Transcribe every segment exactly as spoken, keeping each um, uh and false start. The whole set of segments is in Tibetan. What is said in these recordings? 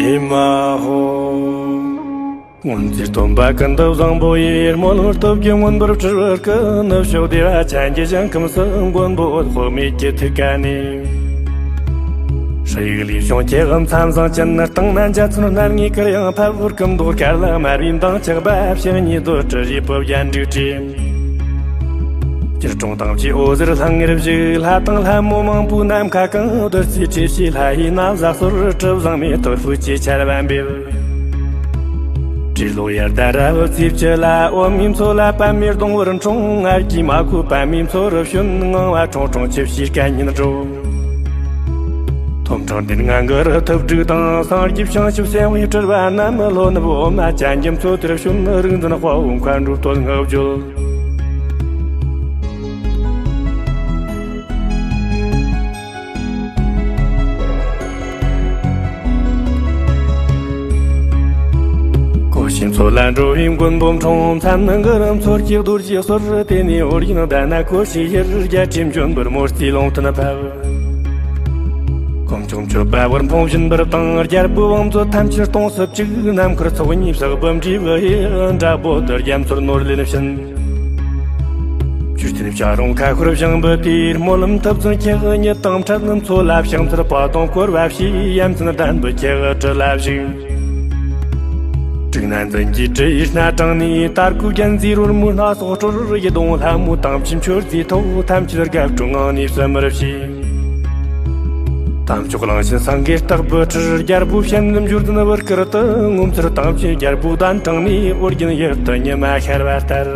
ཨེ་མ་ཧོ། སྔོན་ཚེ་སྟོན་པ་ཀུན་ཏུ་བཟང་པོ་ཡིས། སྨོན་ལམ་སྟོབས་ཀྱིས་མངོན་པར་སྤྲུལ་པའི་སྐུ། ནུབ་ཕྱོགས་བདེ་བ་ཅན་གྱི་ཞིང་ཁམས་སུ། མགོན་པོ་འོད་དཔག་མེད་ཀྱི་ཐུགས་ཀ་ནས། ཧྲཱི་ཡིག་ལས་བྱུང་སྐྱེ་མཚམས་བཟང་ཅན། སྟེང་ན་འཇའ་ཚོན་སྣ་ལྔའི་གུར་དབྱངས་ཕབ། སྐུ་མདོག་དཀར་ལ་དམར་བའི་མདངས་ཆགས་པ། ཕྱག་གཉིས་རྡོར་དྲིལ་རིལ་བུ་བརྒྱད་འབྲུ་བྲིས། སྤྱིར་གྲོང་དང་བཅས་འོད་ཟེར་ལྷང་ངེར་བཞུགས། ལྷ་དང་ལྷ་མོ་མང་པོས་ནམ་མཁའ་གང་། རྡུལ་རྩེ་འཁྲིགས་ཤིང་ལྷ་ཡི་ན་བཟའ་གསོལ། གྲུ་གཟིངས་མེ་ཏོག་ཕུད་ཀྱི་ཆར་པ་འབེབས། སྤྲེལ་ལོ་དབྱར་ཟླ་ར་བའི་ཚེས་བཅུ་ལ། འོད་མའི་མཚོ་ལ་པདྨའི་སྡོང་བུར་འཁྲུངས། སྔར་གྱི་མ་གོས་པདྨའི་མཚོ་རུ་བྱོན། ངང་བ་ཁྲུང་ཁྲུང་ཆུ་བཞིའི་སྐད་སྙན་སྒྲོག་ཐོམ་ཕྲེང་མདུན་ང་གུ་རུ་ཐུབ་དྲུག་དང་། སངས་རྒྱས་བྱང་ཆུབ་སེམས་དཔའི་སྤྲུལ་པ་རྣམས། ལྷོ་ནུབ་འོ་མ་ཅན་གྱི་མཚོ་དེར་བྱོན། རིག་འཛིན་དཔའ་བོ་མཁའ་འགྲོའི་བསྟོད་བསྔགས་བརྗོད། གོས་ཆེན་མཚོ་ལ་འགྲོ་བའི་མགོན་པོ་འཁྲུངས། མཚན་ནི་གུ་རུ་མཚོ་སྐྱེས་རྡོ་རྗེའི་གསོལ། དེ་ནས་ཨོ་རྒྱན་ཟླ་ནག་གོ་ཆའི་ཡུལ། རྒྱལ་ཕྲན་འབྱོན་པར་མོ་རྩིས་ལུང་བསྟན་ཕབ། དཀོན་མཆོག་མཆོད་པ་པུས་མོ་བྱིན་པ་དང་། རྒྱལ་པོའི་བང་མཛོད་ཐམས་ཅད་སྟོང་གསལ་བཅུག་ནམ་མཁར་ཚོགས་གཉིས་བསགས་པའི་འབྲས་བུ་ཡི། དགྲ་བོ་དུར་རྒྱལ་མཚོར་ནོར་ལེན་བྱིན། མཆོད་རྟེན་བྱ་རུང་ཁ་ཤོར་བཞེངས་པ་དེར། སྨོན་ལམ་ཐུབ་ཚང་ཁྱེད་ཉིད་དང་འཕྲད། མཚོ་ལ་ཕྱག་འཚལ་བ་དང་བསྐོར་བ་བྱས། ཡ་མཚན་ལྡན་པའི་ཁྱེད་གྲུ་ལ་བཞུགས། དྲུག་ན་འཛིན་གྱི་གྲུ་ཡི་སྣ་དྲངས་ནས། དར་གོས་རྒྱན་མཛེས་རོལ་མོའི་སྣ་ཚོགས་སྤྲོས། ཡིད་དབང་ལྷ་མོ་དང་བཅས་མཆོད་རྫས་ཐོགས། ཐམས་ཅད་དགའ་སྤྲོའི་ངང་ནས་གསོལ་བར་བྱས། དམ་ཆོས་གླང་ཆེན་སེང་གེ་ལྟག་པའི་ཁྲིར། རྒྱལ་པོའི་བྱམས་སྙིམ་འབྱོར་ལྡན་བུ་དཀར་དུ། ངོ་མཚར་དང་བཅས་རྒྱལ་པོའི་གདན་དྲངས་ནས། ཨོ་རྒྱན་ཡུལ་དུ་ཉི་མ་ཤར་བ་ལྟར།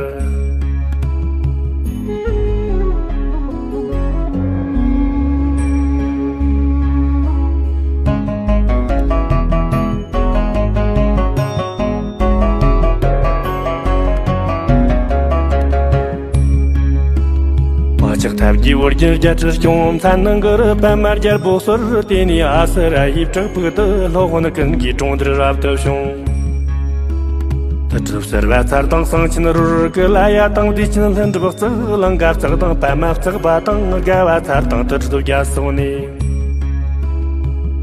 མ་ཆགས་ཐབས་ཀྱིས་ཨོ་རྒྱན་རྒྱལ་སྲིད་སྐྱོང་། མཚན་ནི་གུ་རུ་པདྨ་རྒྱལ་པོའི་གསོལ། དེ་ནས་ཨ་སི་ར་ཡི་བྲག་ཕུག་ཏུ། སློབ་དཔོན་ཀུན་དགའི་གྲོང་དེར་རབ་ཏུ་བྱུང་། དུར་ཁྲོད་གསར་པ་ཚར་དང་གསང་ཆེན་རོལ། ཀུ་ལ་ཡ་དང་བདེ་ཆེན་ལྷུན་གྲུབ་བརྩེགས། ལང་ཀ་བརྩེགས་དང་པདྨ་བརྩེགས་པ་དང་། དགའ་བ་ཚར་དང་དུར་ཁྲོད་བརྒྱད་སོང་ནས།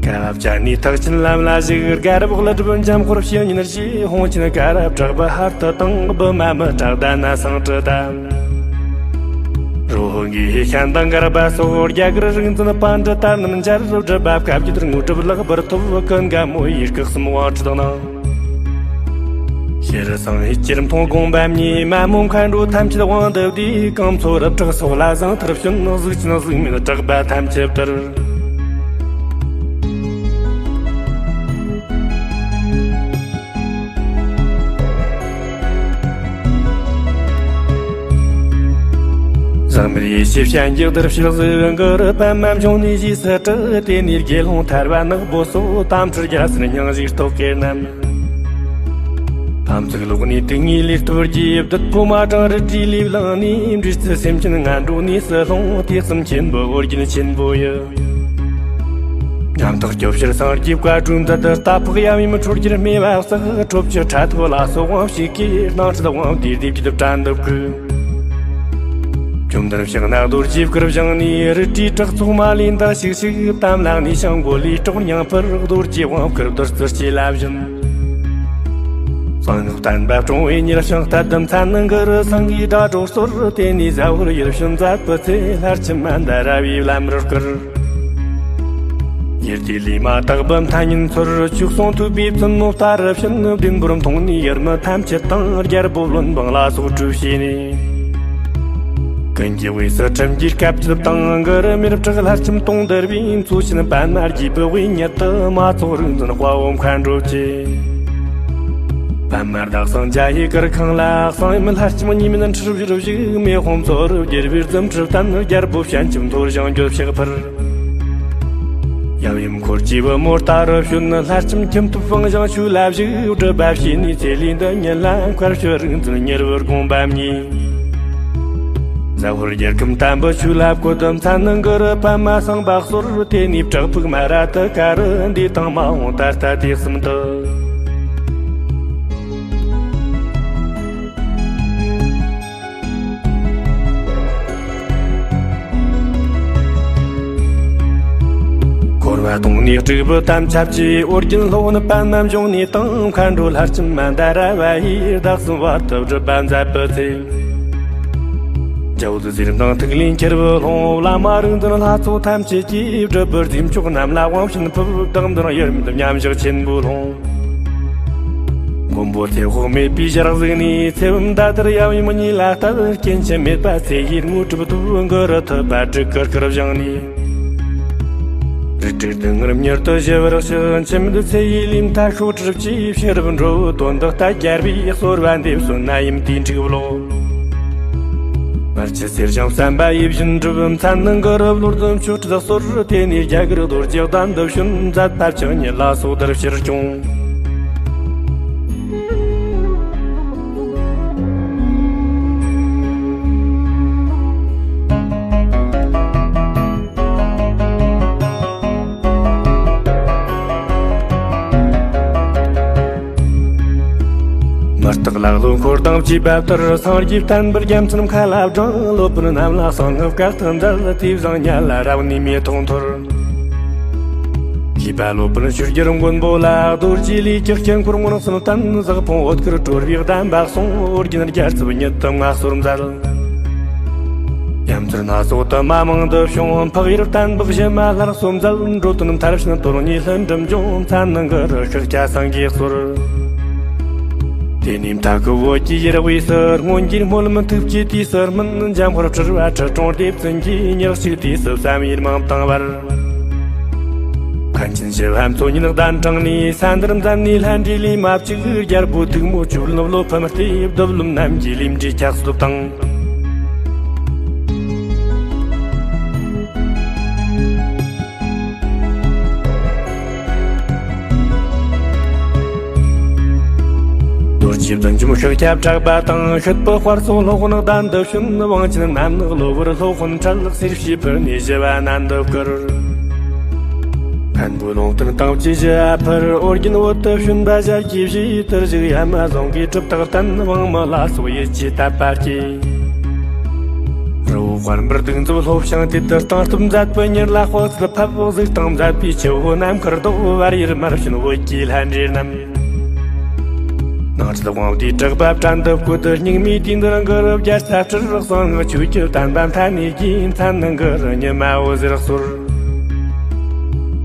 ཀ་བ་བཅད་ནས་ཐེག་ཆེན་ལམ་ལ་ཞུགས། དགའ་རབ་ཀླུ་སྒྲུབ་འཇམ་དཔལ་བཤེས་གཉེན་བཞི། ཧོང་ཆེན་ཀ་ར་བྲག་པ་ཧར་ཐུ་དང་། བི་མ་མི་ཏྲ་དྷ་ན་སང་ཀྲི་ཏ། རོ་ཧོ་གི་ཤན་དང་གར་པ་སོགས། རྒྱ་གར་རིག་འཛིན་པཎྜི་ཏ་རྣམས་མཇལ། སྒྲུབ་པ་བཀའ་བརྒྱུད་དངོས་གྲུབ་ལེགས་པར་ཐོབ། ཀུན་དགའ་མོ་ཡི་སྐུ་གསུམ་དབང་ཁྲིད་གནང་། ཤེར་སང་ཧེ་ཅིར་མཐོང་དགོངས་པ་མཉེས། མ་མོ་མཁའ་འགྲོ་ཐམས་ཅད་དབང་དུ་བསྡུས། གངས་མཚོ་རི་བྲག་སོགས་ལ་ཟངས་མཐར་བྱོན། གཟུགས་ཅན་གཟུགས་མེད་གྲགས་པ་ཐམས་ཅད་བཏུལ། ཟག་མེད་ཡེ་ཤེས་སྤྱན་གྱི་གཏེར་ཕྱག་གཟིགས། གུ་རུ་པདྨ་འབྱུང་གནས་རྗེས་སུ་དྲན། དེ་ནས་དགེ་སློང་ཐར་པ་ནག་པོ་སོགས། དམ་ཆོས་རྒྱལ་སྲས་སྙིང་ཞིག་རྟོག་གེ་རྣམས། དམ་ཚིག་ལོག་ནས་དུག་ལྔའི་ལུས་སྟོབས་རྒྱས། བདུད་པོ་མ་བྲང་རི་བྲིས་ལུས་བླངས་ནས། འབྲས་རྩི་སེམས་ཅན་ངན་འགྲོ་གནས་སུ་ལྷུང་། དུས་གསུམ་མཁྱེན་པའི་ཨོ་རྒྱན་ཆེན་པོ་ཡི། ཉམ་ཐག་སྐྱོབ་ཕྱིར་སངས་རྒྱས་བཀའ་སྒྲུབ་མཛད། རྟ་ཕག་ཡབ་ཡུམ་ཁྲོ་རྒྱལ་སྨེ་བ་བསགས། ཁྲོ་ཆུ་ཁྲ་ཐོག་ལ་སོགས་དབང་ཕྱུག་གིས། སྣང་སྲིད་དབང་དུས་སྡེབ་ཀྱི་དྲ་འདབ་ཁུ། བཅོམ་ལྡན་ཕྱག་ན་རྡོ་རྗེའི་སྐུར་བཞེངས་ནས། རི་བྲིས་བྲག་ཚོགས་མ་ལུས་འདར་ཤིག་ཤིག་དམ་ལ་གནས་ཤིང་མགོ་ལུས་སྲོག་སྙིང་པར། རྡོ་རྗེ་དབང་བསྐུར་བདུད་རྩི་སྐྱེས་ལ་བྱིན། གསང་སྔགས་བསྟན་པ་སྲུང་བའི་ཉེར་བྱང་གཏད། མཚན་ནི་གུ་རུ་སེང་གེའི་སྒྲ་སྒྲོགས་སོར། དེ་ནས་ཟ་ཧོར་ཡུལ་བྱོན་མཛད་པའི་ཚེ། ལྷ་ལྕམ་མན་དཱ་ར་བའི་ལམ་རིམ་བསྐུལ། ཡུལ་དེའི་ལས་མ་དག་པའི་མཐའ་ཉིན་ཚོར། བཅུ་གསུང་ཐོས་པའི་བཙུན་མོ་ལྟ་རུ་ཕྱིན། བདེན་པར་མཐོང་ནས་ཡུལ་མི་ཐམས་ཅད་དང་། རྒྱལ་པོ་བློན་འབངས་ལ་སོགས་གྲོས་བྱས་ནས། ཀུན་གྱི་དབུས་སུ་ཁྲིམས་ཀྱི་སྐབས་ཅིག་དང་། གུ་རུ་མེར་བྲག་ལྷ་ལྕམ་དུང་ལྡིར་བའི། མཚོ་ཆེན་པདྨ་རྒྱས་པའི་དབུས་ཉིད་དུ། མ་ཚོགས་རིག་འཛིན་དཔའ་བོ་མཁའ་འགྲོ་བཅས། པདྨ་ཟླ་གསང་འཇའ་ཡི་གུར་ཁང་ལ། གསང་ཡུམ་ལྷ་ལྕམ་གཉིས་མེད་ཁྲི་བཞུར་བཞུགས། མེ་དཔུང་མཚོ་རུ་རྒྱུ་བའི་རྫུ་འཕྲུལ་བསྟན། རྒྱལ་པོ་སྤྱན་ཆབ་མཐོལ་ཞིང་འགྱོད་བཤགས་འཕུར། ཡབ་ཡུམ་འཁོར་གྱི་བུ་མོ་ལྟ་རུ་བྱོན། ལྷ་ལྕམ་ཁྱིམ་ཐབ་སྤང་ཞིང་ཆོས་ལ་བཞུགས། སྒྲུབ་པ་བྱས་ནས་ཚེ་ལས་འདི་ཉིད་ལ། མཁར་ཆུ་རིག་འཛིན་མྱུར་བུར་དགོངས་པ་མཉེས། ཟ་ཧོར་རྒྱལ་ཁམས་དམ་པའི་ཆོས་ལ་བཀོད། མཚན་ནི་གུ་རུ་པདྨ་སེང་བ་གསོལ། དེ་ནས་བྲག་ཕུག་མ་ར་ཏི་ཀ་རུ། འདས་དང་མ་འོངས་ད་ལྟ་དུས་གསུམ་དུ། ད་དུང་ནས་སྤྲུལ་པའི་དམ་ཆབ་ཀྱིས། ཨོ་རྒྱན་སློབ་དཔོན་པད་མ་འབྱུང་གནས་དང་། མཁའ་འགྲོ་ལྷ་ལྕམ་མན་དཱ་ར་བ་ཡིས། བདག་གསུམ་བར་དུ་སྒྲུབ་པ་མཛད་པའི་ཚེ། རྒྱ་བོད་ཟས་རིམ་དང་ཐིག་ལེའི་འཁྱེར་བུ་ལྷུང་། བླ་མ་རིག་འཛིན་ལྷ་ཚོགས་ཐམས་ཅད་ཀྱིས། སྒྲུབ་པའི་རྫུས་མཆོག་རྣམས་ལ་དབང་བྱིན་ཕུལ། བདག་འདི་ཡུལ་མེད་མཉམ་བཞག་ཆེན་པོའི་ལྷུང་། མགོན་པོ་ཚེ་དཔག་མེད་པའི་ཞལ་གཟིགས་ནས། ཚེ་བུམ་ཟླ་ལྟར་ཡབ་ཡུམ་གཉིས་ལ་བསྟོད། སྐྱེ་འཆི་མེད་པ་ཚེ་ཡི་དངོས་གྲུབ་ཐོབ། གུ་རུ་ཐུབ་པ་སྤྲུལ་སྐུ་སྐུར་བཞེངས་ནས། རིགས་དྲུག་སྡུག་བསྔལ་མྱུར་དུ་ཞི་བར་བྱེད། འཆི་མེད་ཚེ་ཡི་ལས་མཐའ་ཤོག་དྲིལ་གྱིས། ཕྱི་རབས་འགྲོ་བའི་དོན་དུ་རྟ་རྒྱལ་པོས། གསོལ་བ་འདེབས་སོ་ན་ཡུམ་དེའི་འཁྲུག་པའི་ལོ། མར་ཆུ་གསེར་ཞིང་བསམ་པ་ཡིད་བཞིན་འགྲུབ། མཚན་ནི་གུ་རུ་བློ་ལྡན་མཆོག་སྤྲུལ་གསོལ། དེ་ནས་རྒྱ་གར་རྡོ་རྗེ་གདན་དུ་བྱོན། མཛད་པ་བཅུ་གཉིས་ལ་སོགས་དར་ཕྱིར་བྱུང་། མི་རྟག་ལྷ་ཀླུ་འཁོར་དང་བཅས་པ་ལྟར། སངས་རྒྱས་བསྟན་པར་རྒྱལ་མཚན་མཁའ་ལ་བསྒྲེངས། སློབ་དཔོན་རྣམས་ལ་གསང་སྔགས་བཀའ་ལྟར་མཛད། དེ་བཟང་ཉལ་ལ་རབ་གནས་མེ་ཏོག་འཐོར། བཞི་པ་སློབ་དཔོན་ཆོས་རྒྱལ་མགོན་པོ་ལ། རྡོ་རྗེ་ལས་ཀྱི་དཀྱིལ་འཁོར་མངོན་སུམ་བསྟན། ཟབ་ཕུང་འོད་དཀར་དྲོ་བའི་གདམས་པ་གསུངས། ཨོ་རྒྱན་རྒྱལ་ཚབ་ཉིད་དུ་མངའ་གསོལ་མཛད། ཡ་མཚར་སྣ་ཚོགས་དུ་མ་མང་དུ་བྱུང་། འཕགས་ཡུལ་བསྟན་པའི་གཞི་མ་སླར་གསོ་མཛད། འགྲོ་དོན་མཐར་ཕྱིན་དོན་གཉིས་ལྷུན་གྲུབ་འབྱུང་། མཚན་ནི་གུ་རུ་ཤཱཀྱ་སེང་གེ་གསོལ། དེ་ནས་མཐའ་སྐུ་འོད་ཀྱི་ཡུལ་དབུས་སུ། སྔོན་གྱི་སྨོན་ལམ་ཐུགས་བསྐྱེད་དུས་སུ་སྨིན། འཇམ་དཔལ་སྤྲུལ་པ་ཁྲི་སྲོང་ལྡེ་བཙན་གྱིས། ཉག་གཅིག་དུས་སུ་བསམ་ཡས་མང་བཏང་བར། མཁན་ཆེན་ཞི་བ་འཚོ་ཉིད་གདན་དྲངས་ནས། ས་འདིར་མཛད་ནས་ལྷ་འདྲེ་ལས་མ་བཅུག་རྒྱལ་པོ་ཐུགས་མོ་ཆུ་བློན་བློ་ཕམ་སྟེ། བདུད་བློན་རྣམས་ཀྱི་ལས་འབྲས་ཁྱབ་གསོལ་དང་། རྡོ་རྗེ་བདུད་འཇོམས་ཤཱཀྱ་གྲགས་པ་དང་། ཤུད་པའི་དཔལ་གསུམ་སློབ་དཔོན་གདན་དུ་བྱོན། དབང་ཆེན་རྣམ་ནག་གློ་བུར་སློབ་དཔོན་ཁྲིད། གསེར་ཕྱེ་ཕུལ་ནས་ཞི་བ་གནང་དུ་བསྐུལ། མཁན་པོའི་ལུང་བསྟན་དང་བཅས་ཞི་བ་ཕུལ། ཨོ་རྒྱན་བོད་དུ་བྱོན་པ་ཞལ་གྱིས་བཞེས། དུར་བཞུགས་ཡ་མ་ཟུང་གིས་གྲུབ་རྟགས་བསྟན། དབང་མི་ལ་སོགས་ཡིད་ཆེས་དད་པ་སྐྱེས། རི་བོ་དཔལ་འབར་གདུགས་མཛུབ་ལྷོ་བྱང་དུས་དུ། སྟོང་སྟོབས་མཛད་པའི་གཉེར་ལ་དཔག་ཚད་ཕབ། གཟིགས་སྟངས་མཛད་པའི་ཆུ་བོ་ནམ་མཁར་ལྡོག་བར་ཡུལ་མར་ཕྱིན་བོད་ཀྱི་ལྷ་འདྲེ་རྣམས། ནང་ཁྲིད་དབང་བསྡུས་གྲགས་པ་བྲན་དུ་བཀོལ། སྙིགས་མའི་དུས་འདིར་གུ་རུ་བརྒྱ་རྩ་སྤྲུལ། གསང་སྔགས་ཆོས་ཀྱི་བསྟན་པ་མཐའ་ནས་རྒྱས། མཚན་ནི་གུ་རུ་ཉི་མ་འོད་ཟེར་གསོལ།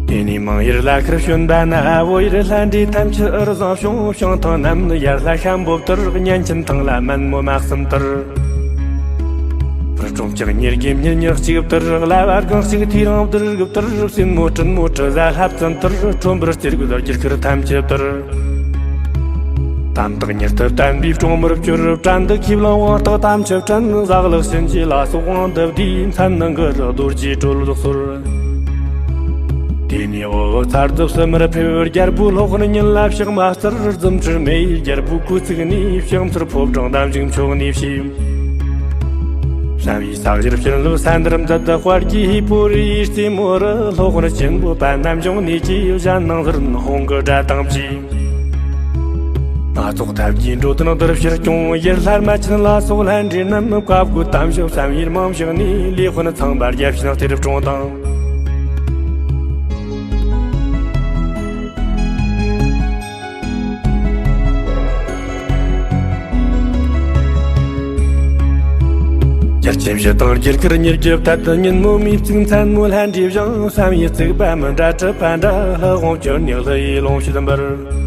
དེ་ནས་མང་ཡུལ་ལ་ཁར་བྱོན་པ་ན། བོད་ཡུལ་ལྷ་འདྲེ་ཐམས་ཅད་འུར་ཟིང་བྱུང་། བྱང་ཐང་རྣམས་ནི་ཡར་ལྷ་ཤམ་པོ་ལྟར། གཉན་ཆེན་ཐང་ལ་མན་མོ་དམག་གསུམ་ལྟར། བུ་སྲོང་ལྕགས་གཉེར་གྱི་མྱི་ཉག་གཅིག་ལྟར། གླ་བ་སྒང་གཅིག་ཐེའུ་རང་བདུད་རིགས་ལྟར། སྲིན་མོ་སྲིན་མོ་དྲི་ཟ་ལྷ་བཙན་ལྟར། ཁྲོན་པར་རྩེ་དགུ་ལ་རྒྱུ་སྐར་ཐམས་ཅད་ལྟར། དམ་དག་མྱུར་དུ་བསྟན་པའི་སྲུང་མར་གྱུར། བྲན་དུ་ཁས་བླངས་དབང་རྟགས་དམ་ཆོས་དྲན། གཟའ་ལྷག་གཤིན་རྗེ་ལ་སོགས་དབང་དུ་བསྡུས། མཚན་ནི་གུ་རུ་རྡོ་རྗེ་གྲོལ་གསོལ། དེ་ནས་འོད་ཚར་དུ་སུམ་མར་ཕེབས། རྒྱལ་པོའི་སློབ་དཔོན་ཉིད་ལ་ཕྱག་མ་བཙལ། རྫུ་འཕྲུལ་མེ་ཡིས་རྒྱལ་པོའི་སྐུ་བཙུགས་ནས། ཕྱག་འཚལ་ཕོ་བྲང་གདམས་ཅིང་མཆོག་ནས་ཕྱིས། བསམ་ཡས་ས་གཞིར་བྱིན་རླབས་ས་འདིར་མཛད། དཔལ་གྱི་ཧས་པོ་རི་ཡི་རྩེ་མོ་རུ། སློབ་དཔོན་ཆེན་པོ་པད་མ་འབྱུང་གནས་ཀྱིས། གཞན་སྣང་ཟུར་ནས་ཧཱུྃ་གི་སྒྲ་དང་བཅས། སྣ་ཚོགས་ཐབས་ཀྱིས་འགྲོ་དོན་བདུད་ཕྱིར་སྐྱོང་། ཡུལ་ལྷ་རྨ་ཆེན་ལ་སོགས་ལྷ་འདྲེ་རྣམས། བཀའ་བསྒོ་དམ་ཞབས་བསམ་ཡས་མང་བཞག་ནས། ལས་དཔོན་ཚངས་པ་བརྒྱ་བྱིན་གཏེར་སྲུང་དང་། རྒྱལ་ཆེན་བཞི་དང་རྒྱུ་སྐར་ཉེར་བརྒྱད་བཏབ། ཉིན་མོ་མེ་བཙུགས་མཚན་མོ་ལྷ་འདྲེ་བཞེངས། བསམ་ཡས་བརྩིགས་པ་མི་འདྲ་གྲུབ་པ་འདྲ། ལྷ་དབང་བཅུ་གཉིས་ལྷ་ཡི་ལོངས་སྤྱོད་འབར།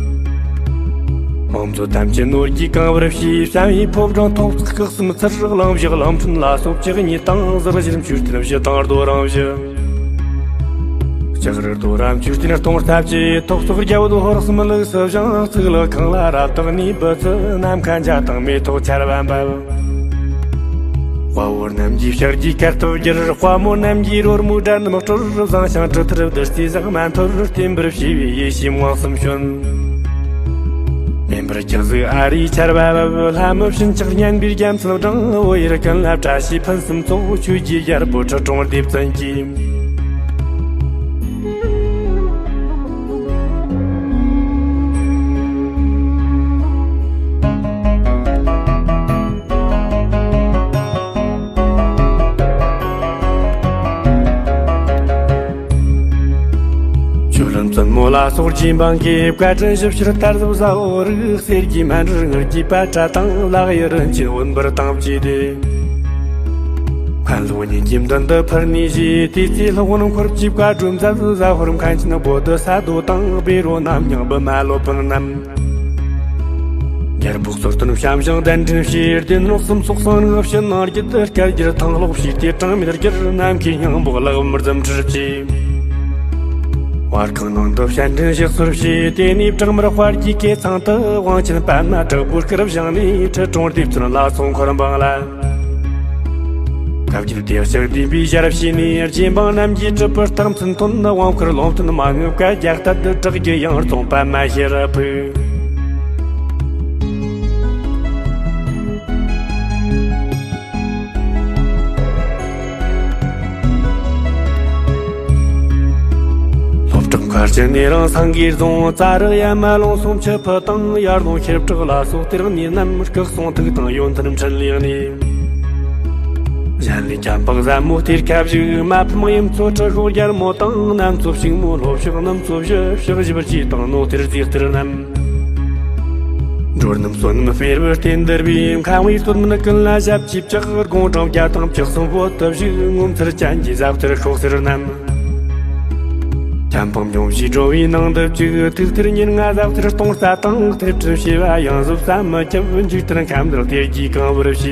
དམངས་གཙོ་ཐམས་ཅད་ནོར་གྱིས་གང་བར་བྱས། བསམ་ཡས་ཕོ་བྲང་ཐོག་བརྩེགས་སྐུ་གསུམ་ཚར། གླིང་བཞི་གླིང་ཕྲན་ལ་སོགས་བཅུ་གཉིས་དང་། གཟི་བརྗིད་མཆོད་རྟེན་བཞི་དང་རྡོ་རིང་བཞི། ལྕགས་རི་རྡོ་ར་མཆོད་རྟེན་སྟོང་ལྟ་བཅས། ཐོག་བརྩེགས་རྒྱ་བོད་ཧོར་གསུམ་ལུགས་སུ་བཞེངས། གཙུག་ལག་ཁང་ལ་རབ་བཏགས་ནས་འབུལ་ཚུལ། ནམ་མཁའ་འཇའ་དང་མེ་ཏོག་ཆར་པ་འབབ། དཔའ་བོ་རྣམས་ཀྱིས་ཕྱག་རྒྱའི་གར་སྟབས་བསྒྱུར། དཔའ་མོ་རྣམས་ཀྱིས་རོལ་མོའི་སྒྲ་རྣམས་དཀྲོལ། བཟང་ཞིང་དྲི་ཐར་བདུད་རྩིའི་ཟེགས་མ་འཐོར། བརྟན་པར་བྱས་པའི་ཡེ་ཤེས་དབང་གསུམ་བྱོན། མེ་འབར་སྤྱན་གཟིགས་ཨ་རིའི་ཆར་པ་འབབ། ལྷ་མོ་ཕྱིན་ཆགས་སྙན་པའི་རྒྱལ་མཚན་བསྒྲེངས། བོད་ཡུལ་ཀུན་ལ་བཀྲ་ཤིས་ཕུན་སུམ་ཚོགས། ཆོས་ཀྱི་རྒྱལ་པོ་ཁྲི་སྲོང་ལྡེ་བཙན་གྱིས། བཙུན་མོ་ལ་སོགས་སྦྱིན་པ་འགེབས། བཀའ་དྲིན་ཞིབ་ཕྱིར་དར་ཟབ་ཟ་འོ་རིགས། གསེར་གྱི་མཎྜལ་དངུལ་གྱི་པ་ཏྲ་དང་། ལག་གཡས་རིན་ཆེན་བུམ་པར་དང་བཅས་ཏེ། མཁན་སློབ་གཉིས་ཀྱི་མདུན་དུ་ཕུལ་ནས་བཞེས། དེ་ཚེ་སློབ་དཔོན་འཁོར་གྱིས་བཀའ་སྒྲུབ་མཛད། ཟ་ཧོར་མཁན་ཆེན་བོ་དྷི་ས་ཏྭ་དང་། བཻ་རོ་རྣམ་སྙིང་བི་མ་ལོ་པཎ་རྣམས། རྒྱལ་པོ་གཙོ་བསྟེན་བྱམས་ཞིང་གདན་འདྲེན་བྱས། གདན་རོགས་གསུམ་ཚོགས་གསང་སྔགས་ཕྱི་ནང་བརྒྱུད། བསྐལ་བརྒྱར་ཐང་ལྷོག་ཕྱིས་ཏེ་གྲངས་མེད་བསྐྱུར། ནམ་མཁའི་སྙིང་པོ་ལག་མར་འཛུམ་ཁྲིར་བཅས། བར་ཁང་ནང་དུ་སྤྱན་འདྲེན་ཞིག་གསོལ་བྱས། དེ་ནས་བྲག་དམར་དཔལ་གྱི་གོས་ཚང་དུ། དབང་ཆེན་པདྨ་དྲག་པོའི་སྐུར་བཞེངས་ནས། ཁྲི་དྲུང་ལྡེ་བཙན་ལ་སོགས་འཁོར་འབངས་ལ། བཀའ་བརྒྱུད་དེ་ཕྱག་བདེན་པའི་ཞལ་ཕྱེས་ནས། རྗེ་འབངས་རྣམས་ཀྱིས་གྲུབ་པར་རྟགས་མཚན་ཐོན། དབང་བསྐུར་ལུང་བསྟན་མ་དངུལ་བཀའ་རྒྱ་གཏད། བསྒྲགས་རྒྱུ་ཡང་རྫོང་པདྨ་ཤེལ་ཕུག་སློབ་གྲོགས་མཁར་ཆེན་ནས་རང་སངས་རྒྱས་རྫོང་། ཙཱ་རི་ཡ་མ་ལུང་གསུང་ཆུ་ཕུ་དང་། ཡར་ལུང་ཤེལ་བྲག་ལ་སོགས་གཏེར་གནས་རྣམས། སྐུ་གསུང་ཐུགས་དང་ཡོན་ཏན་འཕྲིན་ལས་གནས། གཞན་ལས་ཀྱང་པགས་ཟབ་མོ་གཏེར་ཁ་བཞུགས། མ་ཕམ་གཡུ་མཚོ་ཁྲི་ཤོག་རྒྱལ་མོ་དང་། གནམ་མཚོ་ཕྱུག་མོ་ལྷོ་ཕྱོགས་གནམ་མཚོ་བཞི། ཕྱག་བཞི་པར་གྱིས་དང་ནོར་གཏེར་རྫས་གཏེར་རྣམས། འགྲོ་རྣམས་བསོད་ནམས་སྤེལ་བའི་རྟེན་འདིར་བས། ཁམས་པའི་བསྟོད་སྨོན་ཀུན་ལ་ཞབས་ཀྱིས་བཅགས། དགུང་གྲངས་བརྒྱ་དང་བཅུ་གསུམ་བོད་དུ་བཞུགས། ངོ་མཚར་ཅན་གྱི་ཟབ་གཏེར་ཤོག་སེར་རྣམས། ཁྱབ་འཕངས་འབྱུང་བཞིའི་སྒྲོ་བའི་ནང་དུ་བཅུག། ཐུགས་གཏེར་ཉེར་ལྔ་ཟབ་གཏེར་སྟོང་རྩ་དང་། གཏེར་ཕྲན་བྱེ་བ་ཡང་གཟུགས་ཟམ་མི་ཁྱབ། འཇིག་རྟེན་ཁམས་འདིར་གཏེར་གྱིས་གང་བར་བྱས།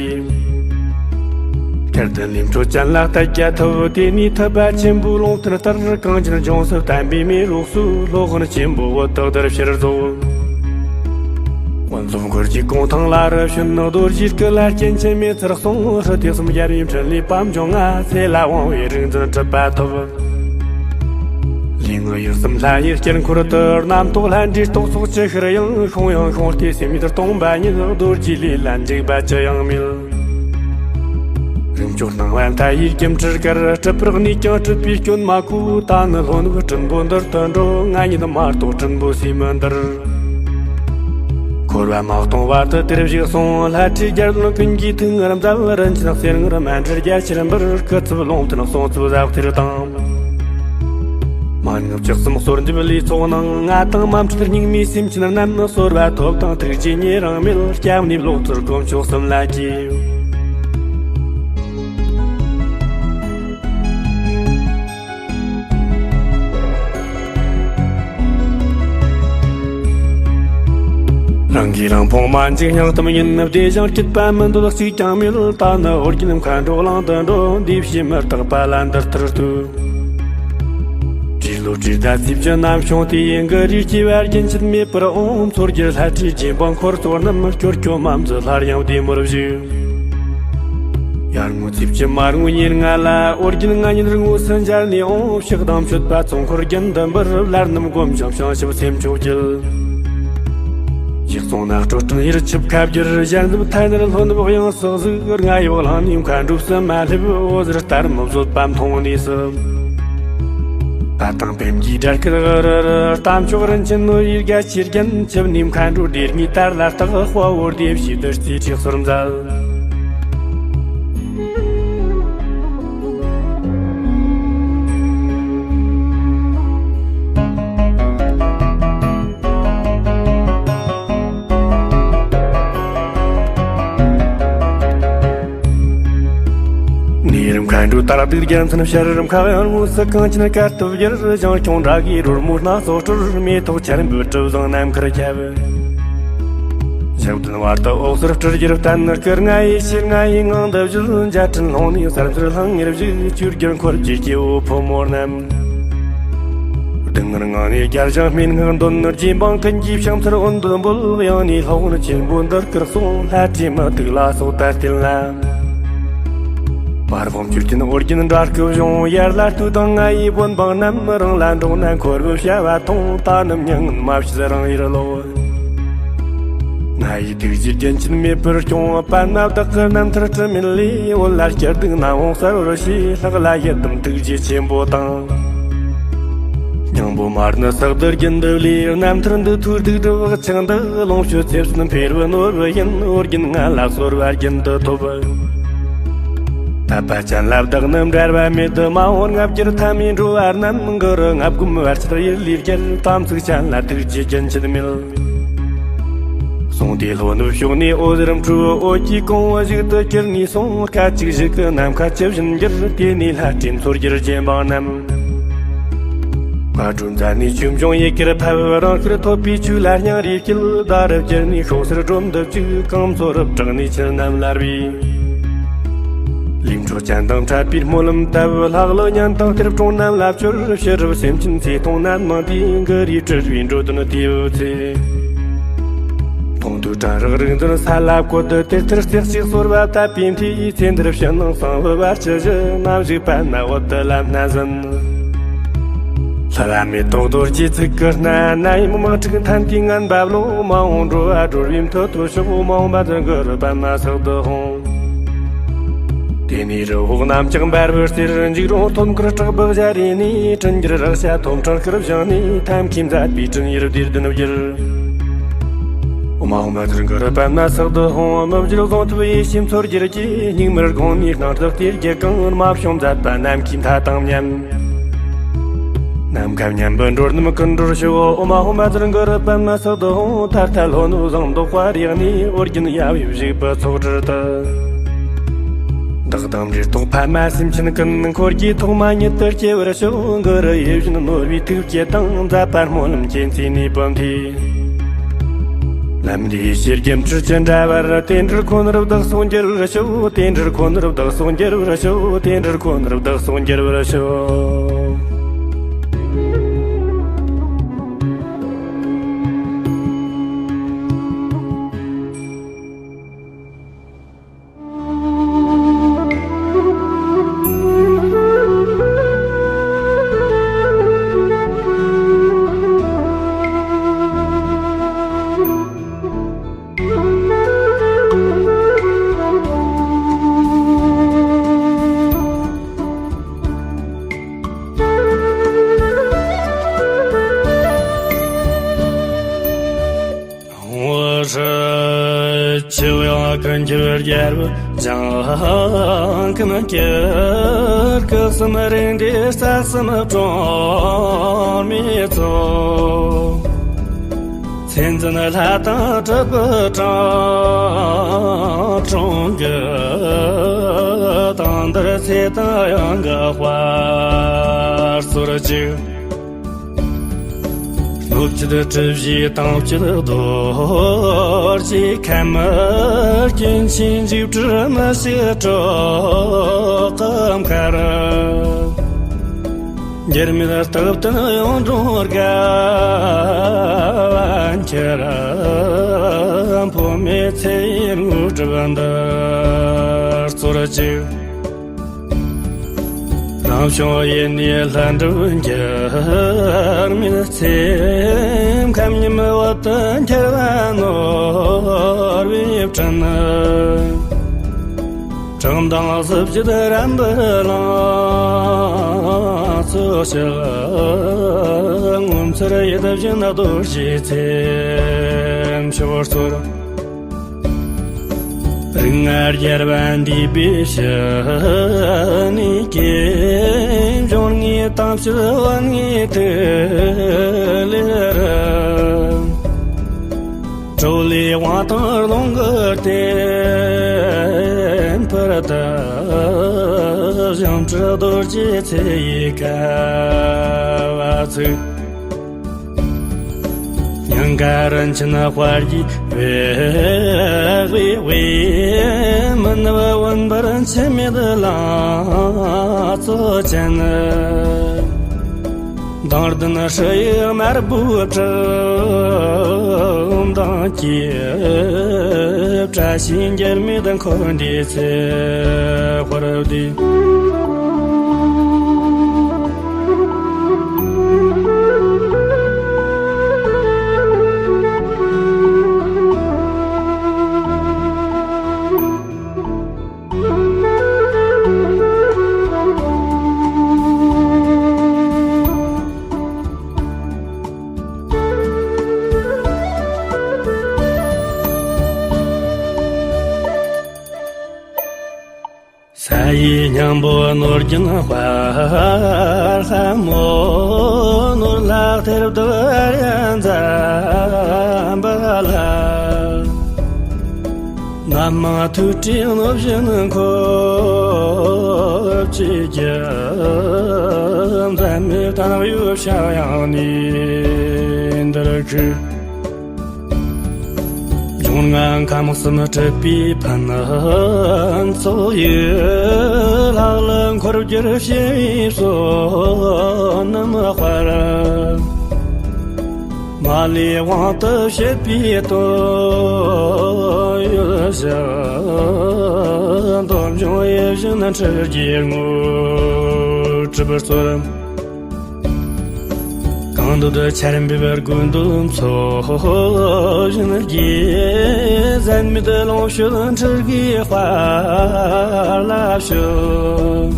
སྐལ་ལྡན་ལས་འཕྲོ་ཅན་ལ་གཏད་རྒྱ་ཐོབ། དེ་ནས་ཐུབ་པ་ཆེན་པོའི་ལུང་བསྟན་ལྟར། གངས་ཅན་ལྗོངས་སུ་བསྟན་པའི་མེ་རོ་གསོས། སློབ་དཔོན་ཆེན་པོ་བོད་དུ་དར་ཕྱིར་རྫོགས། དབུ་འཛོམས་འཁོར་གྱིས་གུང་ཐང་ལ་རུ་བྱོན། རྡོ་རྗེའི་སྐུ་ལ་སྐྱེ་མཆེད་མེ་ཚེར་གསུང་། ཧྲི་ཐེག་གསུམ་རྒྱལ་བའི་འཕྲིན་ལས་པད་འབྱུང་ལྔ། ཚེ་ལ་དབང་བའི་རིག་འཛིན་གྲུབ་པ་ཐོབ། ལུས་ངག་ཡིད་གསུམ་ལྷ་ཡི་དཀྱིལ་འཁོར་དུ། རྣམ་རྟོག་ལྷ་འདྲེའི་རྟོག་ཚོགས་ཅི་ཤར་ཡང་། ཤོང་ཡང་ཤོང་སྟེ་སེམས་ཉིད་སྟོང་པ་ཉིད། རྡོ་རྗེའི་ལུས་ལ་འཇིགས་པ་ཅི་ཡང་མེད། རིམ་གྲོ་སྣང་བ་མཐའ་ཡས་སྐྱེམས་ཁྲིར་དཀར། སྲིད་པར་གནས་ཀྱང་སྲིད་པའི་སྐྱོན་མ་གོས། ད་ནི་ལྷོ་ནུབ་སྲིན་པོ་འདིར་དུད་འགྲོ། ང་ཉིད་མ་གཏོགས་སྲིན་པོ་སུས་མི་འདུལ། འཁོར་བ་མ་སྟོངས་བར་དུ་དེར་བཞུགས་གསུངས། ལྷ་ཁྲིའི་རྒྱལ་བློན་ཀུན་གྱིས་ཐུགས་ངར་མཛད། རིན་ཆེན་གསེར་དངུལ་མཎྜལ་རྒྱ་ཆེར་འབུལ། སྐུ་ཚབ་ལུང་བསྟན་གསུང་ཚབ་ཟབ་གཏེར་དང་། མ་དངུལ་བཅུ་གསུམ་གསོལ་འདེབས་ལས་ཚོགས་གནང་། ང་དང་མ་འཕྲད་རྙིང་མའི་སེམས་ཅན་རྣམས། གསོལ་བ་ཐོབ་དང་ཐུགས་རྗེ་ཉེ་རིང་མེད། སྐྱབས་གནས་བློ་བཙིར་དཀོན་མཆོག་གསུམ་ལ་གྱིས། རང་གིས་རང་ཕོངས་མ་འཇིགས། སྙིང་གཏམ་ཡིན་ནི་བདེ་ཞིང་སྐྱིད་པ་མིན་འདོད་གཅིག་ཀྱང་མེད། ད་ནི་ཨོ་རྒྱན་མཁའ་འགྲོ་གླིང་དུ་འགྲོ། འདི་ཕྱི་མི་རྟག་པ་ལ་འདི་ལྟར་ལྟོས། བྲིས་ལོ་བྲིས་ཟླ་ཚེས་བཅུ་ནམ་བྱུང་སྟེ། གུ་རུའི་སྐྱེ་བ་རྒྱུན་ཆད་མེད་པར་འོང་། མཚོ་རྒྱལ་ལྷ་ཁྲིའི་རྗེ་འབངས་འཁོར་ཚོགས་རྣམས། སྐྱོར་སྐྱོ་མ་འཛོལ་སླར་ཡང་བདེ་མོར་བཞུགས། ཡར་ངོའི་ཚེས་བཅུ་མར་ངོའི་ཉེར་ལྔ་ལ། ཨོ་རྒྱན་ང་ཉིད་དངོས་སུ་མཇལ་ནས་འོང་། ཕྱག་དང་མཆོད་པ་ཚོགས་འཁོར་རྒྱུན་དུ་འབུལ། ལྷ་རྣམས་སྒོམ་ཞིང་བྱང་ཆུབ་སེམས་མཆོག་བསྐྱེད། ཞག་སོང་ན་སྤྲོ་སྤྲིན་ཡུལ་ཆུབ་ཁ་བསྒྱུར། ཞལ་འཛུམ་ཐལ་ནས་ལྷོ་ནུབ་དབྱངས་སུ་གཟིགས། རྔ་ཡབ་གླིང་ནས་མཁའ་འགྲོ་གསུམ་མ་སླེབས། འོད་ཟེར་ལྟར་མི་བཟོད་པ་མཐོང་ནས་སུ། ཕ་དང་བེམ་གྱི་སྒྲ་སྐད་ཨུ་རུ་རུ། རྟ་མཆོག་རིན་ཆེན་ནོར་བུའི་སྒ་ཆས་བརྒྱན། ཆིབས་ནས་མཁའ་འགྲོ་སྡེ་གཉིས་དར་ལ་བཏགས། དཔའ་བོ་སྡེ་བཞིའི་བདུད་རྩིའི་ཁྲག་ཟུར་མཛད། གནས་རིམ་མཁའ་འགྲོའི་དར་གདུགས་རྒྱལ་མཚན་ཕྱར། རིམ་ཁག་ཡང་དངོས་སུ་གངས་ཅན་དཀར་དུ་བསྒྱུར། ཞིང་སྐྱོང་དགྲ་བགེགས་རོལ་མོའི་སྣ་ཚོགས་སྤྲུལ། མེ་ཏོག་ཆར་འབེབས་གྲུ་གཟིངས་ནམ་མཁར་ཁྱབ། ཞག་བདུན་བར་དུ་འོད་ཟེར་སྤྲུལ་གྱུར་བརྟན། སྐུ་ལྔ་ཡི་ཕྱི་ལྔ་ཡི་ངང་དུ་བཞུགས། འཇའ་སྤྲིན་ལྷུང་ནས་གསལ་མཚེར་ལྷང་ངེར་བཞུགས། ཆོས་རྒྱལ་འཁོར་གྱི་སྐྱེ་བོ་ཕོ་མོ་རྣམས། སྡུག་བསྔལ་ངང་ནས་རྒྱལ་ཞིང་སྨྲེ་སྔགས་འདོན། རྗེ་འབངས་ཀུན་གྱིས་ཕྱག་འཚལ་འོད་འདི་འབོད། ཡང་ནས་སློབ་དཔོན་ཆེན་པོ་འདི་སྐུར་གསུངས། ལྷ་ཁྲིའི་མུ་ཏིག་ལ་སོགས་དར་སྟེང་ལ། དམར་པོ་མཆོད་རྟེན་ཨོ་རྒྱན་འདྲ་སྐུ་བཞེངས། ཡར་ལྷ་སྟོད་དང་ལྔ་ཡི་བོན་འབངས་རྣམས། རང་ལ་འགྲོགས་ན་འཁོར་བའི་བྱ་བ་ཐོངས། ད་ནི་མྱ་ངན་མ་བྱེད་རང་ཡུལ་ལོག། ང་ཡི་ཐུགས་རྗེ་རྒྱུན་ཆད་མེད་པར་སྐྱོང་། པདྨ་བདག་གི་རྣམ་ཐར་སྤྲིན་མེད་ལས། བོད་ལ་སྐྱིད་སྡུག་གནམ་འོག་གསལ་བར་བྱེད། ལྷག་ལ་ཡི་དམ་ཐུགས་རྗེ་ཆེན་པོ་དང་། སྙིང་པོ་མ་ཎི་བསགས་འདི་རྒྱུན་དུ་ལས། རྣམ་ཐར་འདི་ཐོས་སྡིག་སྒྲིབ་བག་ཆགས་འདི། ལོངས་སྤྱོད་ཚེ་བསོད་འཕེལ་བའི་ནོར་བུ་ཡིན། ཨོ་རྒྱན་ང་ལ་གསོལ་བ་རྒྱུན་དུ་ཐོབ། དད་པ་ཅན་ལ་བདག་ནི་འབྲལ་བ་མེད། མ་འོངས་ལྔ་བརྒྱར་ཐ་མའི་འགྲོ་བ་རྣམས། གུ་རུ་ལྔ་བསྒོམ་བར་ཆད་ཡིད་ལས་བརྒལ། དམ་ཚིག་ཅན་ལ་ཐུགས་རྗེ་རྒྱུན་ཆད་མེད། གསུངས་ཏེ་ལྷོ་ནུབ་ཕྱོགས་ནས་འོད་ཟེར་འཕྲོས། འོད་ཀྱི་གོང་བུ་ཞིག་ཏུ་གྱུར་ནས་སོང་། སྐད་ཅིག་ཞིག་གིས་ནམ་མཁའ་ཆུ་བཞིན་འགྱུར། དེ་ནས་ལྷ་འདྲེ་མཚོ་རྒྱལ་རྗེ་འབངས་རྣམས། མཁའ་འགྲོའི་མཛད་ནས་ཆོས་འབྱུང་ཡི་གེར་ཕེབས། རང་ཤར་ཐོད་པའི་ཆོས་ལ་སྙིང་རེ་བསྐྱེད། ཟླ་རབ་གྱུར་ནས་ཤོག་སེར་སྒྲོམ་དུ་བཅུག། གངས་མཚོ་རབ་དྲངས་ནས་ཆུ་རྣམས་བླར་བས། ལུས་འཕྲོད་ཅན་དང་འཕྲད་པའི་སྨོན་ལམ་བཏབ། ལྷག་ལུས་གཉན་དང་གཏེར་སྲུང་རྣམས་ལ་བཅོལ། ཕྱི་རབས་སེམས་ཅན་ཚེ་ཐུང་ནད་མང་དུས། གུ་རུའི་སྤྲུལ་པའི་འགྲོ་དོན་དེའུ་ཚེ། མཐོང་ཐོས་དྲན་རེག་རིག་འཛིན་ས་ལ་བཀོད། དེ་ལྟར་རྩེ་གཅིག་གསོལ་བ་བཏབ་པའི་མཐུས། ཚེ་འདིར་ཕྱི་ནང་གསང་བའི་བར་ཆད་ཞི། ནམ་ཞིག་པདྨ་འོད་དུ་ལམ་སྣ་ཟིན། ལྷ་མེ་ཏོག་རྡོ་རྗེ་ཚིག་གི་སྣ། ནད་ཡམས་དམག་འཁྲུག་མཐའ་འདས་ངན་པ་ལོག། མ་འོངས་འགྲོ་བ་སྒྲོལ་བའི་མཐུ་སྟོབས་ཤོག། མ་འོངས་པ་དེར་གུ་རུ་པདྨ་སིལ་དུ་འོང་། དེ་ནས་རི་བོ་གནམ་ལྕགས་འབར་བའི་རྩེར། འཇིགས་རུང་སྟོན་ཁར་སྐྲག་པའི་ཞལ་རས་ནས། དྲིན་གྱི་རེག་བྱ་ཐོམ་ཕྲེང་དཀར་བཞེངས་ནས། ཐབས་མཁས་མཛད་པའི་དྲིན་ཡིར་བདེ་ལྡན་བསྒྱུར། མ་འོངས་པ་དེར་གུ་རུ་པདྨ་སིལ་དུ་འོང་། མི་བརྗེད་གཟུངས་ཐུབ་ཡེ་ཤེས་མཚོ་རྒྱལ་གྱིས། སྙིགས་མའི་དགོངས་ནས་སྣང་གྲོལ་གཏེར་གྱི་གང་། མ་བྱུང་མཛད་པ་ནམ་མཁའི་མཐའ་དང་མཉམ། ནམ་མཁའ་མཉམ་པའི་འགྲོ་རྣམས་ཀུན་འགྲོར་ཤོག། མ་འོངས་པ་དེར་གུ་རུ་པདྨ་སིལ་དུ་འོང་། ད་ལྟ་ལྷོ་ནུབ་ཟངས་མདོག་དཔལ་རི་ནས། ཨོ་རྒྱན་ཡབ་ཡུམ་བཞུགས་པའི་ཚོགས་གྲལ་དུ། བདག་དང་འབྲེལ་ཐོགས་ཕ་མ་སེམས་ཅན་ཀུན། འཁོར་གྱི་ཐོག་མ་ཉིད་དུ་སྐྱེ་བར་ཤོག། གུ་རུ་ཡིད་བཞིན་ནོར་བུའི་ཐུགས་བསྐྱེད་དང་། མཛད་པ་སྨོན་ལམ་མཁྱེན་བརྩེ་ནུས་པའི་མཐུས། ལམ་འདིའི་ཕྱིར་སྒྱུ་འཕྲུལ་ཅི་འདྲ་བར། དེ་འདྲར་ཁོ་ནར་བདག་སོགས་འགྱུར་བར་ཤོག། དེ་འདྲར་ཁོ་ནར་བདག་སོགས་འགྱུར་བར་ཤོག། དེ་འདྲར་ཁོ་ནར་བདག་སོགས་འགྱུར་བར་ཤོག། འོ་ཧྲི། ཆུ་ཡང་ཀུན་གྱི་རྒྱལ་པོ་ལྗང་ཁུ་མི་སྐྱུར། སྐུ་གསུམ་རིགས་འདྲའི་རྩ་གསུམ་སྒྲོལ་མའི་ཚོགས། མཚན་འཛིན་ལྷ་དང་གྲུབ་པའི་དྲུང་། དྲུང་གི་དང་འདིར་ཚེ་དང་གཡང་གི་དཔལ་སྩོལ་ཅིག། སྣོད་བཅུད་གྲུ་བཞིའི་དྭངས་བཅུད་རྡོ་རྗེ་ཁམས། སྐྱེ་འཆི་འཇིགས་བྲལ་མི་ཤིགས་གྲོགས་ཀྱི་མཁར། འགྱུར་མེད་སྟོབས་ལྡན་གཡུང་དྲུང་དགའ་བ་འཁྱིལ། འཕོ་མེད་ཚེ་ཡི་དངོས་གྲུབ་འདིར་སྩོལ་ཅིག། རང་བྱུང་ཡེ་ནས་ལྷུན་གྲུབ་འགྱུར་མེད་ཚེ། ཁམས་ཉི་མའི་འོད་དུ་འཁྱིལ་བ་ནོར་བུའི་སྤྲིན། བཀྲག་མདངས་གཟི་བརྗིད་རབ་འབུམ་ལང་ཚོ་ཞིག། ངོ་མཚར་ཡིད་བཞིན་རྡོ་རྗེའི་ཚེ་མཆོག་སྩོལ། རིགས་ལྔ་རྒྱལ་བ་འདུས་པའི་ཞིང་ནས་སྐྱེས། འབྱུང་ལྔའི་དྭངས་བཅུད་བུ་ལྔའི་ཐིག་ལེར། གྲོ་ལོད་དབང་ཐང་རླུང་གི་རྟེན་ཕུལ་ཏེ། བྱང་ཁྲི་རྡོ་རྗེ་ཚེ་ཡི་ཁ་བ་ཚུགས། སྙིང་ག་རིན་ཆེན་དཔལ་གྱི་དཔལ་དབྱིབས། མི་ནུབ་བུམ་པར་འཆི་མེད་ལང་ཚོ་ཅན། མདངས་ལྡན་སྲིད་ཡུལ་དམར་པོའི་བཀྲག་མདངས་ཀྱིས། བཀྲ་ཤིས་འགྱུར་མེད་འཁོར་འདས་ཚེ་དཔལ་འདུས། ས་ཡི་ སྙིང་པོ་ནོར་རྒྱུན་དཔལ་ལྷ་མོ། ནོར་ལྷ་གཏེར་བདག་རིན་འཛམ་བུ་གླིང་། རྣམ་མང་ཐུགས་བྲེལ་གནོད་བཞིན་འཁོར་བཅས་ཀྱི། འཛད་མེད་དམ་ཡུལ་ཕྱྭ་གཡང་ནས་འདིར་བཞུགས། འབྱུང་ལྔ་ཁམས་གསུམ་སྲིད་པའི་ཕུན་ཚོགས་ཡུལ། ལྷག་ལུས་འཁོར་སྒྱུར་བྱེད་པའི་བསོད་ནམས་དཔལ། མ་ལུས་དབང་དུ་བྱེད་པའི་དོན་ཡོད་ཞིང་། འདོད་འབྱུང་ཡིད་བཞིན་འཁྲི་རྒྱུའི་དངོས་གྲུབ་སྩོལ། གང་འདོད་ཆར་འབེབས་དགོས་འདོད་འཚོ་བཞིན་གྱི། འཛད་མེད་ལོངས་སྤྱོད་འཁྲི་རྒྱུའི་དཔལ་ལ་ཞུགས།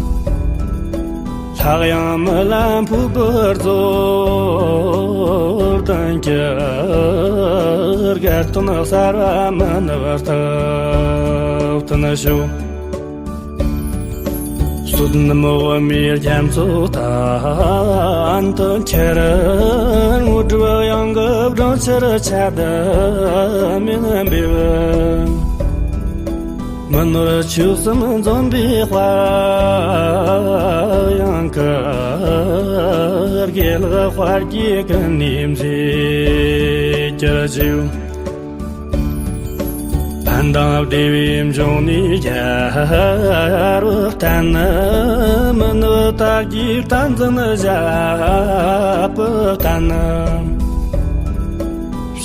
ལྷག་ཡངས་མི་ལ་ཕུག་པར་རྫོགས་ལྡན་གྱི། དགའ་སྟོན་གསར་བ་མི་ནུབ་སྟབས་བསྟུན་ཞུ། བསོད་ནམས་དབུ་མའི་རྒྱ་མཚོ་བརྟན་དུ་འཁྱིལ། དངོས་གྲུབ་གཡང་འགུགས་སྦྲང་ཆར་ཆད་མེད་འབེབས། མི་ནོར་ཆོས་གསུམ་འཛོམས་པའི་དཔལ། གཡང་གི་དགེ་ལེགས་དཔལ་གྱིས་ཀུན་ནས་མཛེས་གྱུར་ཅིག། ཕན་དང་བདེ་བའི་འབྱུང་གནས་རྒྱལ་པོ་བསྟེན། མི་ནུབ་དར་རྒྱས་བསྟན་འཛིན་ཞབས་པད་བརྟན།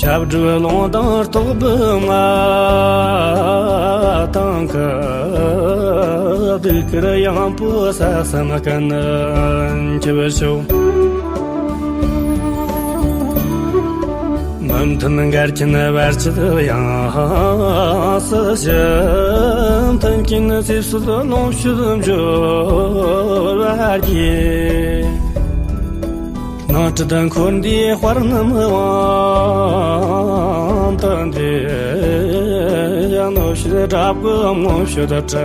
ཞབས་སྒྲུབ་ལུང་དང་རྟོགས་པའི་མངའ་ཐང་གི། གདུགས་དཀར་གཡང་པོ་ས་གསུམ་ཀུན་འཁྱིལ་ཤོག། མི་མཐུན་འགལ་རྐྱེན་བར་ཆད་ཡང་སེལ་ཞིང་། མཐུན་རྐྱེན་ཚེ་བསོད་ལོངས་སྤྱོད་འབྱོར་བར་བགྱི། སྣང་སྲིད་འཁོར་འདས་དཔལ་རྣམས་དབང་དུ་འདུས། གནོད་བྱེད་དགྲ་བོ་མངོན་སྤྱོད་དྲག་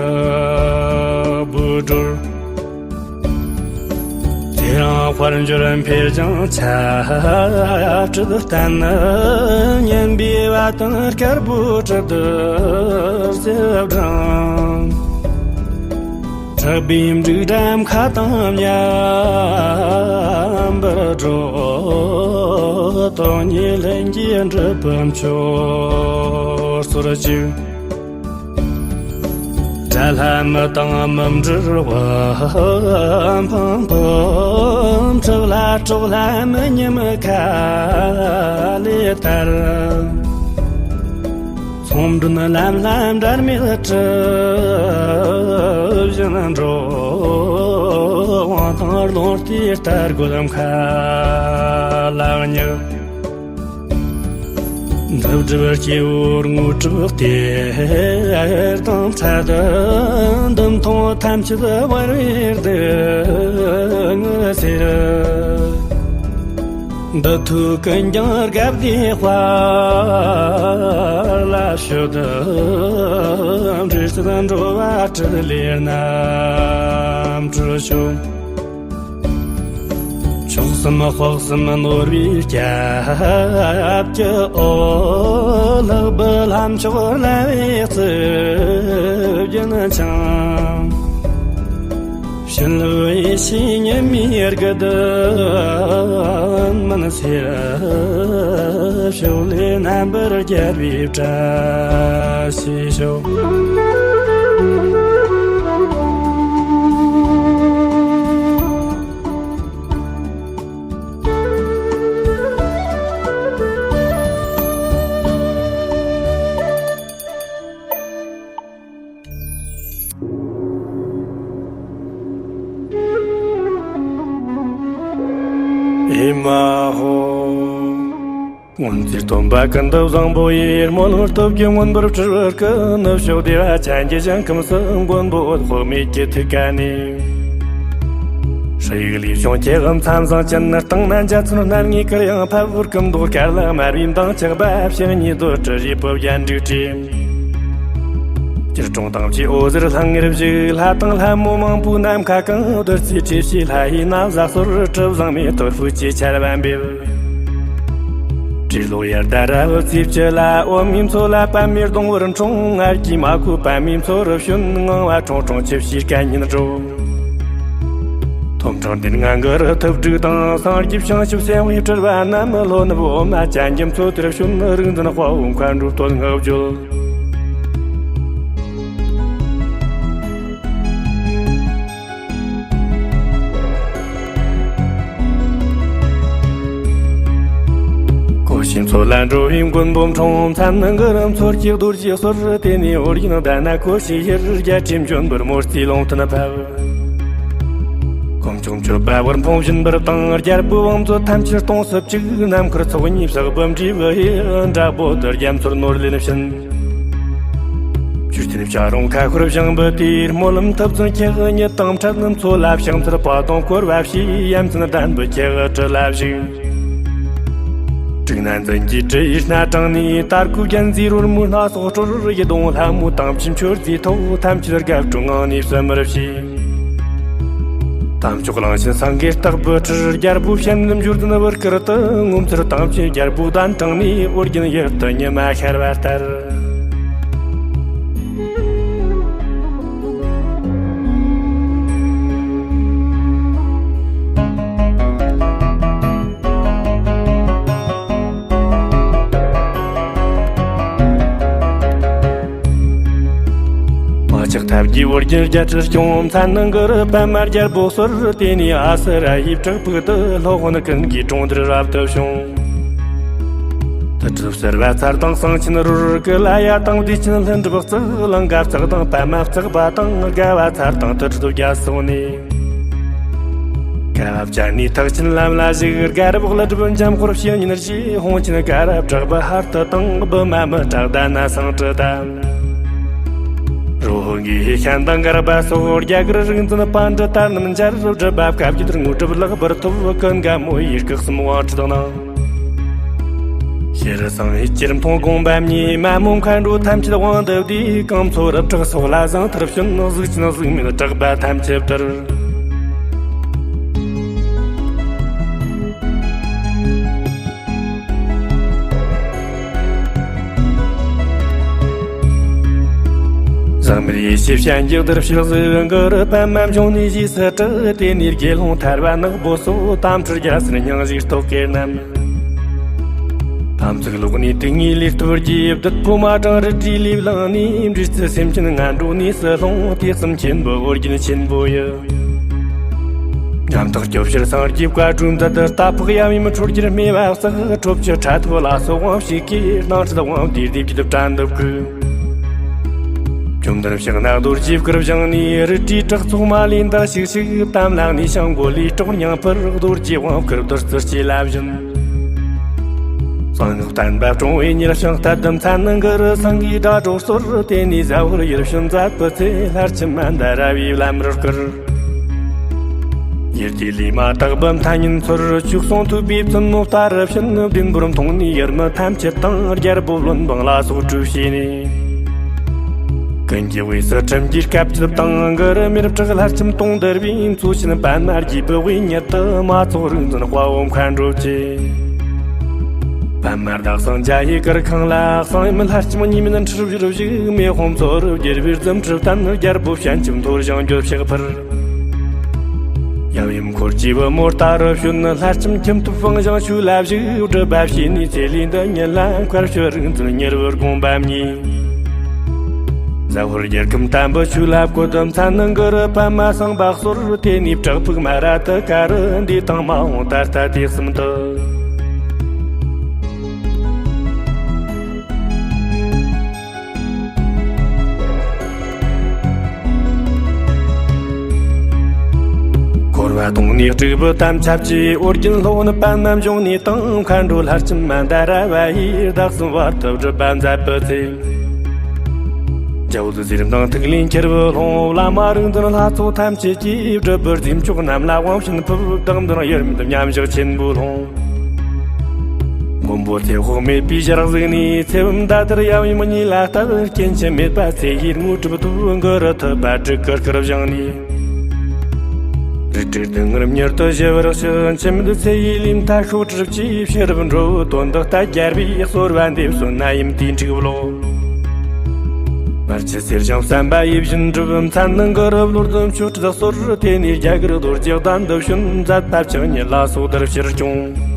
པོས་སྒྲོལ། དེ་རིང་དཔལ་འབྱོར་འཕེལ་ཞིང་ཆར་སྤྲིན་བརྟན། སྙན་པའི་བ་དན་དཀར་པོའི་དྲི་དུ་གསེར་སྦྲང་། དྲེགས་པའི་འབྲུག་སྒྲ་མཁའ་དང་མཉམ་པར་སྒྲོག། སྟོང་ཉིད་ལྷན་སྐྱེས་འབྲི་པའི་མཆོག་གསོལ་ཅིག། དགྲ་ལྷ་མི་དང་མི་འབྲལ་བ་འཕང་འཕང་། གྲགས་ལྷ་སྲོག་ལྷ་མི་ཉམས་མཁའ་ལས་དར། ཚོང་མགྲོན་ལམ་ལྷ་འབྲལ་མེད་གྲུ་བཞིན་འགྲོ། དབང་ཐང་རླུང་རྟའི་རྟ་རྒོད་མཁའ་ལ་བསྙེགས། འདི་སྒྲུབ་སྐྱེ་བོའི་དངོས་གྲུབ་སྟེར་དང་འཕྲད། འདི་མཐོང་ཐམས་ཅད་སྨྲ་བའི་སྡུག་བསྔལ་སེལ། འདི་ཐོས་ཀུན་ཀྱང་དགའ་བདེའི་དཔལ་ལ་སྤྱོད། འབྲས་སྲིད་འགྲོ་བ་སྤྲུལ་ལས་རྣམ་གྲོལ་ཤོག། མཆོག་གསུམ་དཔག་བསམ་ནོར་བུའི་སྐྱབས་ཀྱི་འོད། ལྷག་པའི་ལྷ་མཆོག་བླ་མའི་གཙུག་རྒྱན་འཆང་། བྱིན་རླབས་ཡེ་ཤེས་ཉི་མའི་དགུ་ལྡན་མུན་སེལ། ཕྱོགས་ལས་རྣམ་པར་རྒྱལ་བའི་བཀྲ་ཤིས་ཤོག། ཨེ་མ་ཧོ། སྔོན་ཚེ་སྟོན་པ་ཀུན་ཏུ་བཟང་པོ་ཡིས། སྨོན་ལམ་སྟོབས་ཀྱི་མངོན་པར་སྤྲུལ་པར་བསྐུལ། ནུབ་ཕྱོགས་བདེ་བ་ཅན་གྱི་ཞིང་ཁམས་སུ། མགོན་པོ་འོད་དཔག་མེད་ཀྱི་ཐུགས་ཀ་ནས། ཧྲཱིཿལས་བྱུང་སྐྱེ་འམ་མཚན་བཟང་ཅན། སྟེང་ན་འཇའ་ཚོན་སྣ་ལྔའི་གུར་དབྱངས་ཕ་བུར་གུམ་མདོག་དཀར་ལ་དམར་བའི་མདངས་ཆགས་པ། ཕྱག་གཉིས་རྡོར་དྲིལ་བཞི་པོ་བརྒྱད་འབྲུག་སྒྲས། སྐྱིལ་ཀྲུང་དང་བཅས་འོད་ཟེར་ལྷང་ངེར་བཞུགས། ལྷ་དང་ལྷ་མོ་མང་པོའི་ནམ་མཁའ་གང་། བདུད་རྩིའི་ཁྲིད་བྱེད་ལྷ་ཡི་ན་བཟའ་གསོལ། གྲུ་གཟིངས་མེ་ཏོག་ཕུད་ཀྱི་ཆར་པ་འབེབས། བྲེ་ལོག་ཡར་ཟླ་ར་བའི་རྩིབས་བཅུ་ལ། འོད་མའི་མཚོ་ལ་པདྨའི་སྡོང་བུར་འཁྲུངས། ལྔ་བརྒྱའི་མ་གོས་པདྨའི་མཚོ་རུ་བྱོན། ངང་བ་ཁྲུང་ཁྲུང་ཆུ་བཞིའི་སྐད་སྙན་སྒྲོག། ཐོམ་ཕྲག་འདི་ལྔ་གི་རི་ཐབས་དྲུག་དང་། སངས་རྒྱས་བྱང་ཆུབ་སེམས་དཔའི་སྤྲུལ་པ་རྣམས། ལྷོ་ནུབ་འོ་མ་ཅན་གྱི་མཚོ་དེར་བྱོན། རིག་འཛིན་དཔའ་བོ་མཁའ་འགྲོའི་བསྟོད་བསྔགས་བརྗོད། གོས་ཆེན་མཚོ་ལ་འགྲོ་བའི་མགོན་པོ་འཁྲུངས། མཚན་གུ་རུ་མཚོ་སྐྱེས་རྡོ་རྗེའི་ཟོར། དེ་ནས་ཨོ་རྒྱན་ལྡན་ན་གོ་ཤྲི་ཡུལ། རྒྱལ་སྲས་འབྱོན་པར་མོ་རྩིས་ལུང་བསྟན་ཕེབས། དཀོན་མཆོག་མཆོད་པ་བར་འཕོང་བྱིན་པར་བཏང་། རྒྱལ་པོའི་བང་མཛོད་ཐམས་ཅད་སྟོང་གསུམ་གཅིག། ནམ་མཁར་ཚོགས་གཉིས་བསགས་པའི་འབྲས་བུ་ཡི། དགྲ་བོ་དེ་རྒྱ་མཚོར་ནོར་ལེན་བྱིན། མཆོད་རྟེན་བྱ་རུང་ཁ་ཤོར་བཞེངས་པའི་དུས། སྨོན་ལམ་ཐུབ་བཙུན་ཁྱེད་ཉིད་དང་འཕྲད། མཚོ་ལ་ཕྱག་འཚལ་བ་དང་བསྐོར་བ་བྱས། ཡ་མཚན་ལྡན་པའི་ཁྱེད་དྲི་ལ་བཞུགས། དྲུག་ན་འཛིན་གྱི་དྲི་ཡི་སྣ་དྲངས་ནས། དར་གོས་རྒྱན་མཛེས་རོལ་མོའི་སྣ་ཚོགས་སྤྲོར། ཡིད་འོང་ལྷ་མོ་དང་བཅས་མཆོད་རྫས་ཐོག། ཐམས་ཅད་དགའ་སྤྲོའི་ངང་ནས་གསོལ་མར་བྱས། དམ་ཆོས་གླང་ཆེན་སེང་གེ་ལྟག་པའི་ཁྲིར། རྒྱལ་པོའི་ཞལ་ནས་འབྱོར་ལྡན་བུ་སྐལ་དུ། ངོ་མཚར་དང་བཅས་རྒྱལ་པོའི་གདན་དྲངས་ནས། ཨོ་རྒྱན་ཡུལ་དུ་ཉི་མ་ཤར་བ་ལྟར། མ་ཆགས་ཐབས་ཀྱིས་ཨོ་རྒྱན་རྒྱལ་ཁྲིར་སྐྱོང་། མཚན་ནི་གུ་རུ་པདྨ་རྒྱལ་པོའི་ཟོར། དེ་ནས་ཨ་སི་ར་ཡི་བྲག་ཕུག་ཏུ། སློབ་དཔོན་ཀུན་གྱི་གྲོང་དེར་རབ་ཏུ་བྱུང་། དུར་ཁྲོད་གསེར་བ་ཚར་དང་གསང་ཆེན་རོལ། ཀུ་ལ་ཡ་དང་བདེ་ཆེན་ལྷུན་གྲུབ་རྩེ། ལང་ཀ་བརྩེགས་དང་པདྨ་བརྩེགས་པ་དང་། དགའ་བ་ཚར་དང་དུར་ཁྲོད་བརྒྱད་སོགས་ནས། དགའ་བ་བཅས་ནས་ཐེག་ཆེན་ལམ་ལ་ཞུགས། དགའ་རབ་ཀླུ་སྒྲུབ་འཇམ་དཔལ་བཤེས་གཉེན་བཞི། ཧོང་ཆེན་དགའ་རབ་གྲགས་པའི་ཧར་ཐུ་དང་། བི་མ་མི་ཏྲ་དྷ་ན་སང་ཀྲི་ཏ། རོ་ཧོ་གི་ཤན་དང་གར་པ་སོགས། རྒྱ་གར་རིག་འཛིན་པཎྜི་ཏ་རྣམས་མཇལ། སྒྲུབ་པ་བཀའ་བརྒྱད་དངོས་གྲུབ་ལེགས་པར་ཐོབ། ཀུན་དགའ་མོ་ཡི་སྐུ་གསུམ་དབང་ཁྲིད་གནང་། ཤེས་རབ་སེང་བའི་གྱེར་འཕོས་དགོངས་པ་བརྙེས། མ་མོ་མཁའ་འགྲོ་ཐམས་ཅད་དབང་དུ་བསྡུས། གངས་མཚོ་རི་བྲག་སོགས་ལ་ཟངས་ཐུར་བྱོན། གཟུགས་ཅན་གཟུགས་མེད་གྲགས་པ་ཐམས་ཅད་བཏུལ། ཟག་མེད་ཡེ་ཤེས་ཞལ་གྱི་གཏེར་ཕྱག་གཟིགས། གུ་རུ་པདྨ་འབྱུང་གནས་རྗེས་སུ་དྲན། དེ་ནས་དགེ་སློང་ཐར་པ་ནག་པོ་སོགས། དམ་ཁྲིད་རྒྱལ་སྲས་སྙིང་ཞིག་རྟོག་གེ་རྣམས། དམ་ཚིག་ལོག་ནས་དུག་ལྔའི་ལུས་སྟོབས་རྒྱས། བདུད་པོ་མ་གྲངས་རལ་གྲིའི་ལུས་བླངས་ནས། འབྲས་རྩི་སེམས་ཅན་ངན་འགྲོ་གནས་སུ་ལྷུང་། དུས་གསུམ་མཁྱེན་པའི་ཨོ་རྒྱན་ཆེན་པོ་ཡི། ཉམ་ཐག་སྐྱོབ་ཕྱིར་སངས་རྒྱས་བཀའ་སྒྲུབ་མཛད། རྟ་ཕག་ཡབ་ཡུམ་ཁྲོ་རྒྱལ་སྨེ་བ་བསགས། ཁྲོ་ཆུ་ཁྲ་ཐོག་ལ་སོགས་དབང་ཕྱུག་གིས། སྣང་སྲིད་དབང་བསྡུས་སྡེ་བརྒྱད་བཀྲ་འདབ་ཁུ། བཅོམ་ལྡན་ཕྱག་ན་རྡོ་རྗེའི་སྐུར་བཞེངས་ནས། རལ་གྲིའི་བྲག་ཚོགས་མ་ལུས་འདར་ཤིག་ཤིག། དམ་ལ་གནས་ཤིང་མགོ་ལུས་སྲོག་སྙིང་པར། རྡོ་རྗེའི་དབང་བསྐུར་བདུད་རྩི་ལྕེ་ལ་བྱིན། གསང་སྔགས་བསྟན་པ་སྲུང་བའི་ཉེར་བྱང་སྟེ། དམ་མཚན་ནི་གུ་རུ་སེང་གེའི་སྒྲ་སྒྲོགས་སོར། དེ་ནས་ཟ་ཧོར་ཡུལ་བྱོན་མཛད་པའི་ཚེ། ལྷ་ལྕམ་མན་དཱ་ར་བའི་ལམ་རིམ་བསྐུལ། ཡུལ་དེའི་ལས་མ་དག་པའི་མཐའ་གཉིས་འཚོལ། བཅུ་གསུང་ཐོས་པའི་བཙུན་མོ་ལྟ་རུ་ཕྱིན། བདེན་པར་མཐོང་ནས་ཡུལ་མི་ཐམས་ཅད་དང་། རྒྱལ་པོ་བློན་འབངས་ལ་སོགས་གྲོས་བྱས་ནས། ཀུན་གྱི་དབུས་སུ་ཁྲིམས་ཀྱི་སྐབས་ཅིག་དང་། གུ་རུ་མེ་བྲག་ལྷ་ལྕམ་དུང་ལྡིར་བའི། མཚོ་ཆེན་པདྨ་རྒྱས་པའི་དབུས་ཉིད་དུ། མ་ཚོགས་རིག་འཛིན་དཔའ་བོ་མཁའ་འགྲོ་བཅས། པདྨ་ཟླ་གསང་འཇའ་ཡི་གུར་ཁང་ལ། གསང་ཡུམ་ལྷ་ལྕམ་གཉིས་མེད་ཁྲི་བཞུར་བཞུགས། མེ་དཔུང་མཚོ་རུ་རྒྱུ་བའི་རྫུ་འཕྲུལ་བསྟན། རྒྱལ་པོ་བྱང་ཆུབ་མཐོལ་བྱང་འགྱོད་ཕྱག་ཕུལ། ཡབ་ཡུམ་འཁོར་གྱིས་བུ་མོ་ལྟ་རུ་བྱོན། ལྷ་ལྕམ་ཁྱིམ་ཐབ་དབང་བྱང་ཆུབ་ལ་བཞུགས། སྒྲུབ་པ་བྱས་ནས་ཚེ་ལས་འདི་ཉིད་ལ། མཁར་ཆུ་རིག་འཛིན་མྱུར་བའི་དགོངས་པ་བརྙེས། ཟ་ཧོར་རྒྱལ་ཁམས་དམ་པའི་ཆོས་ལ་བཀོད། མཚན་ནི་གུ་རུ་པདྨ་སེང་བ་གསོལ། དེ་ནས་བྲག་ཕུག་མ་ར་ཏི་ཀ་རུ། འདས་དང་མ་འོངས་ད་ལྟ་དུས་གསུམ་དུ། འཁོར་བ་དོང་ནས་སྤྲུགས་པའི་དམ་ཆབ་ཀྱིས། ཨོ་རྒྱན་སློབ་དཔོན་པདྨ་འབྱུང་གནས་དང་། མཁའ་འགྲོ་ལྷ་ལྕམ་མན་དཱ་ར་བ་ཡིས། བདག་གསུམ་བར་དུ་སྒྲུབ་པ་མཛད་པའི་ཚེ། རྒྱལ་པོ་ཟས་རིམ་དང་ཐིག་ལེ་འཁྱེར་བའི་ལྷུང་། བླ་མ་རིག་འཛིན་ལྷ་ཚོགས་ཐམས་ཅད་ཀྱིས། སྒྲུབ་པའི་རྫས་མཆོག་རྣམས་ལ་དབང་བྱིན་ཕུལ། བདག་འདིར་དབྱེར་མེད་མཉམ་བཞག་ཆེན་པོའི་ལྷུང་། མགོན་པོ་ཚེ་དཔག་མེད་པའི་ཞལ་གཟིགས་ནས། ཚེ་བུམ་ཟླ་ལྟར་ཡབ་ཡུམ་གཉིས་ལ་ལྟ། སྐྱེ་འཆི་མེད་པ་ཚེ་ཡི་དངོས་གྲུབ་ཐོབ། གུ་རུ་ཐུབ་པ་སྤྲུལ་སྐུ་སྐུར་བཞེངས་ནས། རིགས་དྲུག་སྡུག་བསྔལ་མྱུར་དུ་ཞི་བར་བྱེད། འཆི་མེད་ཚེ་ཡི་ལས་མཐའ་ཤོག་དྲིལ་གྱིས། ཕྱི་རབས་འགྲོ་བའི་དོན་དུ་རྟ་རྒྱལ་པོས། གསོལ་བ་འདེབས་སོ་ནད་ཡམས་དུས་འཁྲུགས་ལོ། བར་ཆད་སེལ་ཞིང་བསམ་པ་ཡིད་བཞིན་འགྲུབ། མཚན་ནི་གུ་རུ་བློ་ལྡན་མཆོག་སྲེད་གསོལ། དེ་ནས་རྒྱ་གར་རྡོ་རྗེ་གདན་དུ་བྱོན། མཛད་པ་བཅུ་གཉིས་ལ་སོགས་དར་ཕྱིར་བྱུང་།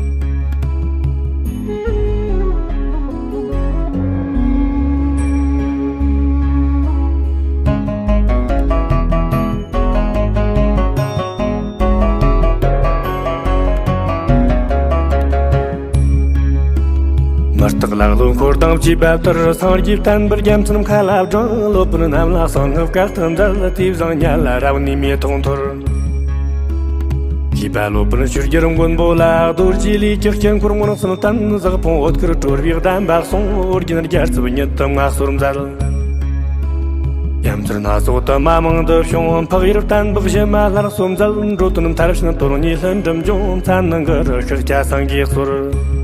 མི་རྟག་ལྷ་བློ་འཁོར་དང་བཅས་པ་ལྟར། སངས་རྒྱས་བསྟན་པར་རྒྱལ་མཚན་མཁའ་ལ་བསྒྲེངས། སློབ་དཔོན་རྣམས་ལ་གསང་སྔགས་བཀའ་ལྟར་མཛད། དེ་བཟང་ཉལ་ལ་རབ་གནས་མེ་ཏོག་འཐོར། བཞི་པ་སློབ་དཔོན་ཆོས་རྒྱལ་མགོན་པོ་ལ། རྡོ་རྗེ་ལས་ཀྱི་དཀྱིལ་འཁོར་མངོན་སུམ་བསྟན། ཟབ་ཕུང་འོད་དཀར་གྲོལ་བའི་གདམས་པ་གསུངས། ཨོ་རྒྱན་རྒྱལ་ཚབ་ཉིད་དུ་མངའ་གསོལ་མཛད། རྒྱལ་མཚན་སྣ་ཚོགས་དུ་མ་མང་དུ་བྱུང་། འཕགས་ཡུལ་བསྟན་པའི་གཞི་མ་སླར་གསོ་མཛད། འགྲོ་དོན་མཐར་ཕྱིན་དོན་གཉིས་ལྷུན་གྲུབ་འབྱུང་། མཚན་ནི་གུ་རུ་ཤཱཀྱ་སེང་གེ་གསོལ།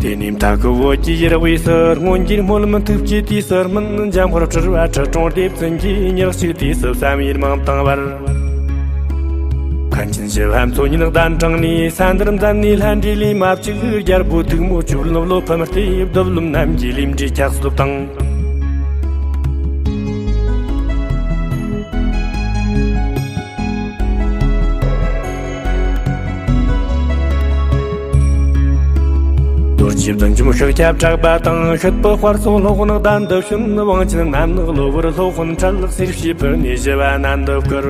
དེ་ནས་མཐའ་འཁོབ་བོད་ཀྱི་ཡུལ་དབུས་སུ། སྔོན་གྱི་སྨོན་ལམ་ཐུགས་བསྐྱེད་དུས་སུ་སྨིན། འཇམ་དཔལ་སྤྲུལ་པ་ཁྲི་སྲོང་ལྡེ་བཙན་གྱིས། ཉེར་གཅིག་དུས་སུ་བསམ་ཡས་མང་དང་བར། མཁན་ཆེན་ཞི་བ་འཚོ་ཉིད་གདན་དྲངས་ནས། ས་འདིར་མཛད་ནས་ལྷ་འདྲེ་ལས་མ་བཅུག་རྒྱལ་པོ་ཐུགས་མོ་ཆོས་བློན་བློ་ཕམ་སྟེ། བདུད་བློན་རྣམས་ཀྱི་ལས་འབྲས་ཁྱབ་བསྒྲགས་དང་། རྡོ་རྗེ་བདུད་འཇོམས་ཤཱཀྱ་གྲགས་པ་དང་། ཤུད་པའི་དཔལ་སོགས་སློབ་དཔོན་གདན་དུ་བྱོན། དབང་ཆེན་རྣམས་ནི་གློ་བུར་སློབ་དཔོན་འཕྲལ། གསེར་ཕྱེ་ཕུལ་ནས་ཞི་བ་གནས་འདི་བསྐུལ།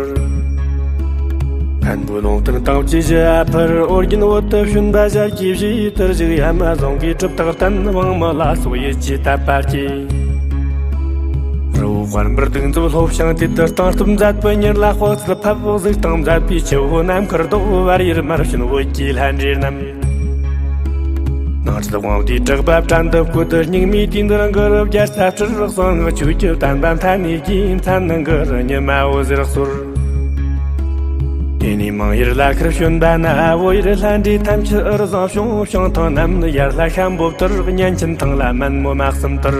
མཁན་པོའི་ལུང་བསྟན་དང་བཅས་ཞི་བ་ཕུལ། ཨོ་རྒྱན་བོད་དུ་བྱོན་པ་ཞལ་གྱིས་བཞེས། དུར་བཞུགས་ཡ་མ་ཟུང་གིས་གྲུབ་རྟགས་བསྟན། དབང་མི་ལ་སོགས་ཡིད་ཆེས་དད་པ་སྐྱེས། རི་བོ་དཔལ་འབར་གདུགས་མཛོད་ལྷོ་བྱང་དུས་དུ། སྟོང་སྟོབས་མཛད་པའི་ཉེར་ལྷ་དཔག་ཚད་ཕབ། གཟུགས་དང་མཛད་པའི་ཆུ་བོ་ནམ་མཁར་ལྡོག། བར་ཡུལ་མར་བྱོན་བོད་ཀྱི་ལྷ་འདྲེ་རྣམས། ནང་ཁྲིད་དབང་དུས་གྲགས་པ་བྲན་དུ་བཀོལ། སྙིགས་མའི་དུས་འདིར་གུ་རུ་བརྒྱ་རྩ་སྤྲུལ། གསང་སྔགས་ཆོས་ཀྱི་བསྟན་པ་མཐའ་གནས་ཀྱི། མཚན་ནི་གུ་རུ་ཉི་མ་འོད་ཟེར་གསོལ། དེ་ནས་མང་ཡུལ་ལ་ཁར་བྱོན་པ་ན། བོད་ཡུལ་ལྷ་འདྲེ་ཐམས་ཅད་འུར་ཟིང་བྱུང་། བྱང་ཐང་རྣམས་ནི་ཡར་ལྷ་ཤམ་བུ་ལྟར། བརྙན་ཆེན་ཐང་ལ་མན་མོ་དམག་གསུམ་ལྟར།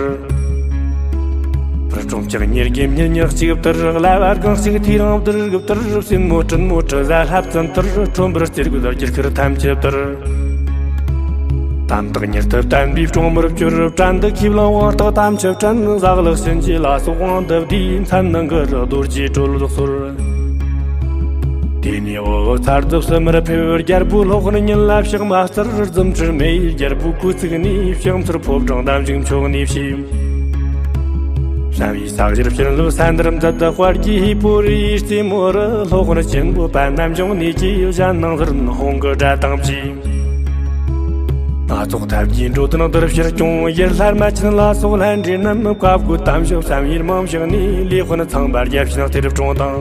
བུ་སྲོང་ལྕགས་གཉིས་རྒྱལ་མྱི་ཉག་གཅིག་ལྟར། ལ་བ་སྒང་གཅིག་ཐེའུ་རང་བདུད་རིགས་ལྟར། སྲིན་མོ་སྲིན་མོ་དྲི་ཟ་ལྷ་བཙན་ལྟར། ཁྲོམ་བུར་རྩེ་དགུ་ལ་རྒྱུ་སྐར་ཐམས་ཅད་ལྟར། དམ་དག་མྱུར་དུ་བསྟན་པའི་སྲུང་མར་གྱུར། བྲན་དུ་ཁས་བླངས་དབང་རྟགས་ཐམས་ཅད་དྲན། ཟག་ལག་གཤིན་རྗེ་ལ་སོགས་དབང་དུ་བསྡུས། མཚན་ནི་གུ་རུ་རྡོ་རྗེ་གྲོལ་གསོལ། དེ་ནས་འོད་ཚར་རྫུ་གསུམ་མར་ཕེབས། རྒྱལ་པོའི་སློབ་དཔོན་ཉིད་ལ་ཕྱག་མ་བཙལ། རྫུ་འཕྲུལ་མེ་ཡི་རྒྱལ་པོའི་སྐུ་བཙུགས་ནས། ཕྱག་འཚལ་ཕོ་བྲང་གདམས་ཞིང་མཆོག་ནས་ཕྱིན། བསམ་ཡས་ས་གཞིར་བྱིན་རླབས་ས་འདིར་མཛད། དཔལ་གྱི་ཧས་པོ་རི་ཡི་རྩེ་མོ་རུ། སློབ་དཔོན་ཆེན་པོ་པ་རྣམས་འབྱུང་གནས་ཀྱི། གཞན་སྣང་ཟུར་ནི་ཧོང་གི་སྒྲ་དང་བཅས། སྣ་ཚོགས་ཐབས་ཀྱིས་འགྲོ་དོན་བདེར་ཕྱིར་སྐྱོང་། ཡུལ་ལྷ་རྨ་ཆེན་ལ་སོགས་ལྷ་འདྲེ་རྣམས། བཀའ་བསྒོ་དམ་ཞབས་བསམ་ཡས་མང་བཞག་ནས། ལས་དཔོན་ཚངས་པ་རྒྱལ་ཆེན་གཏེར་སྲུང་དང་།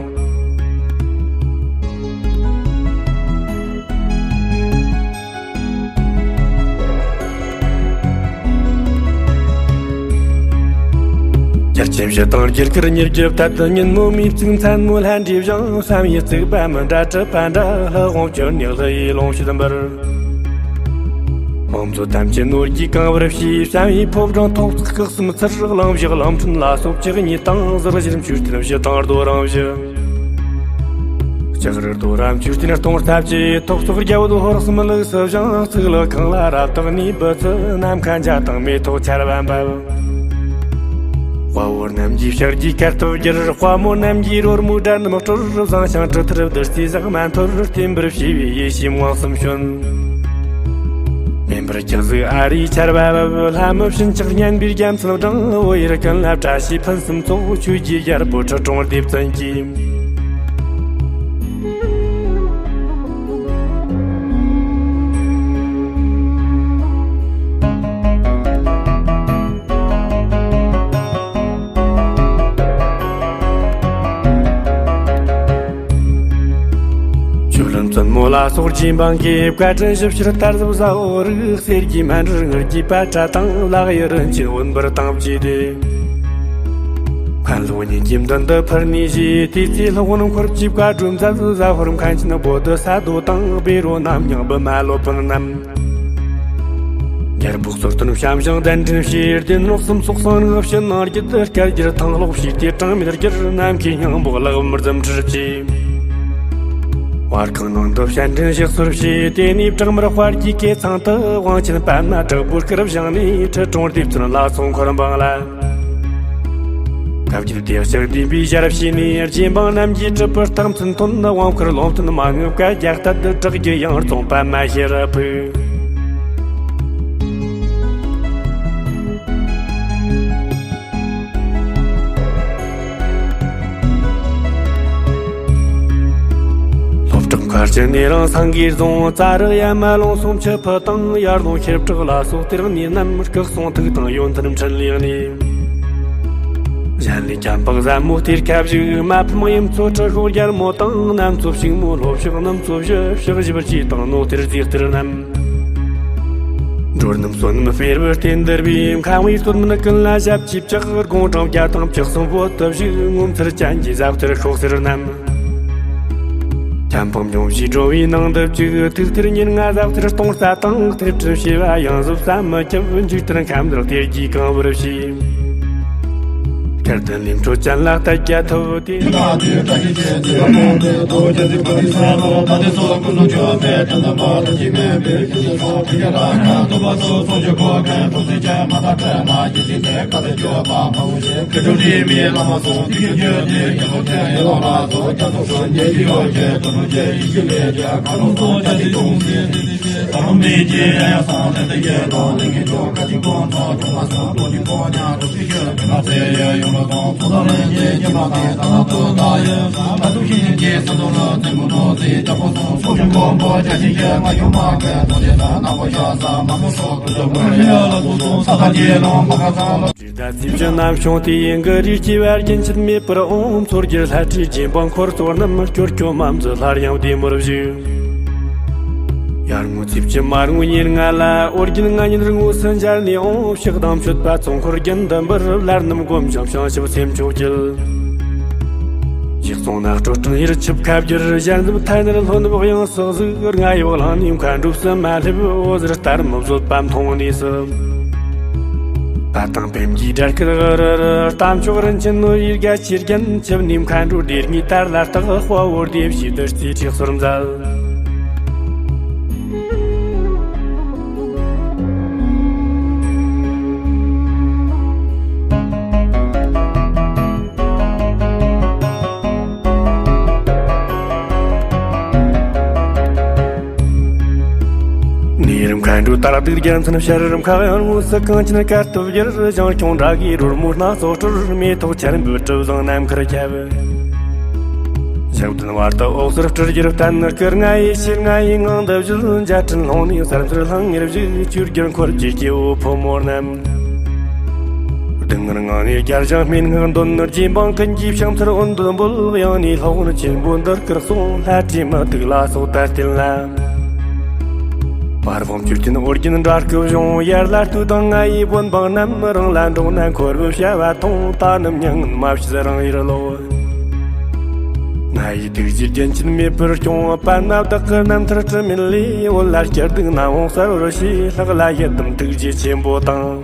རྒྱལ་ཆེན་བཞི་དང་རྒྱུ་སྐར་ཉེར་བརྒྱད་ཐད། ཉིན་མོ་མིའི་གཙུག་མཚན་མོ་ལྷ་འདྲེ་བཞེངས། བསམ་ཡས་གཙུག་པ་མི་འདྲ་གྲུབ་པ་འདྲ། ལྷ་དབང་བཅུ་གཉིས་ལྷ་ཡི་ལོངས་སྤྱོད་འབར། མང་ཚོགས་ཐམས་ཅད་ནོར་གྱིས་གང་བར་བྱས། བསམ་ཡས་ཕོ་བྲང་ཐོག་བརྩེགས་སྐུ་གསུམ་ཚར། གླིང་བཞི་གླིང་ཕྲན་ལ་སོགས་བཅུ་གཉིས་དང་། ཟུར་བཞིར་མཆོད་རྟེན་བཞི་དང་རྡོ་རིང་བཞི། ལྕགས་རི་རྡོ་ར་མཆོད་རྟེན་སྟོང་རྩ་བཅས། ཐོག་བརྩེགས་རྒྱ་བོད་ཧོར་གསུམ་ལུགས་སུ་བཞེངས། གཙུག་ལག་ཁང་ལ་རབ་བཏགས་ནས་འབུལ་ཚུལ། ནམ་མཁའ་འཇའ་དང་མེ་ཏོག་ཆར་པ་འབབ། དཔའ་བོ་རྣམས་ཀྱིས་ཕྱག་རྒྱའི་གར་སྟབས་བསྒྱུར། དཔའ་མོ་རྣམས་ཀྱིས་རོལ་མོའི་སྒྲ་རྣམས་དཀྲོལ། བཟང་ཞིང་དྲི་ཐར་བདུད་རྩིའི་ཟེགས་མ་འཐོར། བརྟན་པར་བྱས་པའི་ཡེ་ཤེས་མངོན་སུམ་བྱོན། མེ་འབར་སྐྱེགས་གཟུགས་ཨ་རིའི་ཆར་པ་འབབ། ལྷ་མོ་བྱིན་ཆགས་སྙན་པའི་རྒྱལ་མཚན་བསྒྲེངས། བོད་ཡུལ་ཀུན་ལ་བཀྲ་ཤིས་ཕུན་སུམ་ཚོགས། ཆོས་ཀྱི་རྒྱལ་པོ་ཁྲི་སྲོང་ལྡེ་བཙན་གྱིས། ཆོས་བློན་བཙུན་མོ་ལ་སོགས་རྗེ་འབངས་ཀྱིས། བཀའ་དྲིན་ཞིབ་ཕྱིར་དར་ཟབ་ཟ་འོ་རིགས། གསེར་གྱི་མཎྜལ་དངུལ་གྱི་པ་ཏྲ་དང་། ལག་གཡས་རིན་ཆེན་བུམ་པར་དང་བཅས་ཏེ། མཁན་སློབ་གཉིས་ཀྱི་མདུན་དུ་ཕུལ་ནས་བཞེས། དེ་ཚེ་སློབ་དཔོན་འཁོར་གྱིས་བཀའ་སྒྲུབ་མཛད། ཟ་ཧོར་མཁན་ཆེན་བོ་དྷི་ས་ཏྭ་དང་། བཻ་རོ་རྣམ་སྙིང་བི་མ་ལོ་པཎ་རྣམས། རྒྱལ་པོ་གཙོར་སྟོན་བྱམས་ཞིང་གདན་འདྲེན་བྱས། གདན་རོགས་གསུམ་སོགས་གསང་སྔགས་ཕྱི་ནང་བརྒྱུད། སྐད་སྒྱུར་ཐང་ལོག་བྱས་ཏེ་གྲངས་མེད་བསྒྱུར། ནམ་མཁའི་སྙིང་པོ་ལག་མར་འཛུམ་ཁྲིར་བཅས། བར་ཁང་ནང་དུ་སྤྱན་འདྲེན་ཞིག་གསོར་བྱས། དེ་ནས་བྲག་དམར་དཔལ་གྱི་སྐེ་ཚང་དུ། དབང་ཆེན་པདྨ་དྲག་པོའི་སྐུར་བཞེངས་ནས། ཁྲི་དྲུང་ལྡེབ་ཚོན་ལ་སོགས་འཁོར་འབངས་ལ། བཀའ་བརྒྱུད་དེ་ཕྱག་བདེན་པའི་ཞལ་ཕྱེ་ནས། རྗེ་འབངས་རྣམས་ཀྱིས་གྲུབ་པར་རྟགས་མཚན་ཐོན། དབང་བསྐུར་བློ་མཐུན་མ་ངུ་བཀའ་རྒྱ་གཏད། བསྒྲགས་རྒྱུ་ཡང་རྩོམ་པ་མ་ཤེས་རབ་ཕུག་སློབ་གྲོགས་མཁར་ཆེན་ནས་རང་སེང་གེ་རྫོང་། ཙ་རི་ཡ་མ་ལུང་སུམ་ཆུ་ཕུ་དང་། ཡར་ལུང་ཤེལ་བྲག་ལ་སོགས་དེར་གནས་རྣམས། སྐུ་གསུང་ཐུགས་དང་ཡོན་ཏན་འཕྲིན་ལས་གནས། གཞན་ལས་གྱམ་པག་བཟའ་མོ་གཏེར་ཁ་བཞུགས། མ་ཕམ་གཡུ་མཚོ་ཁྲི་ཤོར་རྒྱལ་མོ་དང་། གནམ་མཚོ་ཕྱུག་མོ་ལྷོ་ཕྱོགས་གནམ་མཚོ་བཞི། ཕྱག་བཞི་པར་སྐྱེས་དང་ནོ་གཏེར་རྫས་གཏེར་རྣམས། འགྲོ་རྣམས་བསོད་ནམས་སྤེལ་བར་བརྟེན་འདིར་བས། ཁམས་པའི་བསོད་ནམས་ཀུན་ལ་ཞབས་ཀྱིས་བཅགས། དགུང་གྲངས་བརྒྱ་དང་བཅུ་གསུམ་བོད་དུ་བཞུགས། ངོ་མཚར་ཅན་གྱི་བཟའ་གཏེར་ཤོག་སེར་རྣམས། ཁྱམས་པང་སྙོམས་བཞེས་འགྲོ་བའི་ནང་དུ་བཅུག། ཐུགས་གཏེར་ཉེར་ལྔ་བཟའ་གཏེར་སྟོང་རྩ་དང་། གཏེར་ཕྲན་བྱེ་བ་ཡང་ཟབ་ཟ་མི་ཁྱབ། འཇིག་རྟེན་ཁམས་འདིར་གཏེར་གྱིས་གང་བར་བྱས། སྐལ་ལྡན་ལས་འཕྲོ་ཅན་ལ་ལྟ་རྒྱ་ཐུབ་སྟེ། རི་དྭགས་རྩིབས་ཀྱི་རྣམ་བྱུང་དེ་ཡི། གུ་རུའི་སྐྱེ་བ་རྒྱུན་ཆད་མེད་པར་འོང་། མཚོ་རྒྱལ་ལྷ་ཁྲིའི་རྗེ་འབངས་འཁོར་ཚོགས་རྣམས། སྐྱོར་སྐྱོད་མ་འཛོལ་སླར་ཡང་བདེ་མོར་བཞུགས། ཡར་ངོའི་ཚེས་བཅུ་མར་ངོའི་ཉེར་ལྔ་ལ། ཨོ་རྒྱན་ང་ཉིད་དངོས་སུ་མཇལ་ནས་འོང་། ཕྱག་དང་མཆོད་པ་ཚོགས་འཁོར་རྒྱུན་དུ་འབུལ། ལྷ་རྣམས་སྒོམ་ཞིང་བྱང་ཆུབ་སེམས་མཆོག་སྐྱེད། ཞག་གསུམ་ན་སྤྲོ་སྤྲིན་ཡུལ་ཆུབ་ཁ་བསྒྱུར། གཞན་ལམ་ཐ་སྙད་ལྷོ་ནུབ་དབྱངས་སུ་གཟིགས། རྔ་ཡབ་གླིང་ནས་མཁའ་འགྲོ་གསུམ་མ་སླེབས། འོད་ཟེར་ལྟར་མི་བཟོད་པ་མཐོང་ནས་སུ། པ་དང་བེམ་གྱི་སྒྲ་སྐད་ཨ་རི་རི། རྟ་མཆོག་རིན་ཆེན་ནོར་བུའི་སྒ་ཆས་བརྒྱན། ཆིབས་ནས་མཁའ་འགྲོ་སྡེ་གཉིས་དར་ལ་བཏགས། དཔའ་བོ་སྡེ་བཞིའི་བདུད་རྩིའི་ཁྲག་ཟོར་མཛད། གནས་རིམ་མཁའ་འགྲོ་དར་གདུགས་རྒྱལ་མཚན་ཕྱར། རིམ་ཁག་ཡང་དངོས་སུ་གངས་ཅན་དཀར་སྟོབས་གྱུར། ཞིང་སྐྱོང་དགྲ་བགེགས་རོལ་མོ་སྣ་ཚོགས་སྤྲུལ། མེ་ཏོག་ཆར་འབེབས་གྲུ་གཟིངས་ནམ་མཁར་ཁྱབ། ཞག་བདུན་བར་དུ་འོད་ཟེར་སྤྲུལ་གྱུར་བསྟན། སྐུ་ལྔ་ཡི་ཞལ་ལྔ་ཡི་ངང་དུ་བཞུགས། འཇའ་སྤྲིན་ལྷུང་ནས་གསལ་མཚར་ལྷང་ངེར་བཞུགས། ཆོས་རྒྱལ་འཁོར་གྱི་སྐྱེ་བོ་ཕོ་མོ་རྣམས། སྡུག་བསྔལ་ངང་ནས་རྒྱལ་བཞིན་སྨྲེ་སྔགས་འདོན། རྗེ་འབངས་ཀུན་གྱིས་ཕྱག་འཚལ་འོད་འདོད་འབོད། ཡང་ནས་ལྷ་དབང་ཆེན་པོ་འདི་སྐུར་གསོལ། ལྷ་བྲིས་མུ་ཏིག་ལ་སོགས་དར་སྟེང་ལ། བར་སྤོམ་ཆོས་ཅན་ཨོ་རྒྱན་འདྲ་སྐུ་གཞུང་། ཡར་ལ་སྟོད་དང་ལྔ་ཡི་བོན་འབངས་རྣམས། རང་ལ་འགྲོགས་ན་འཁོར་བའི་བྱ་བ་ཐོངས། ད་ནམ་མྱ་ངན་མ་བྱེད་རང་ཡུལ་ལོག། ལྔ་ཡི་ཐུགས་རྗེ་རྒྱུན་ཆད་མེད་པར་སྐྱོང་། པདྨ་བདག་གི་རྣམ་ཐར་སྤྲིན་མེད་ལས། བོད་ལ་སྐྱིད་སྡུག་ནམ་འོང་གསལ་བར་བྱེད། ལྷག་ལ་ཡི་དམ་ཐུགས་རྗེ་ཆེན་པོ་དང་།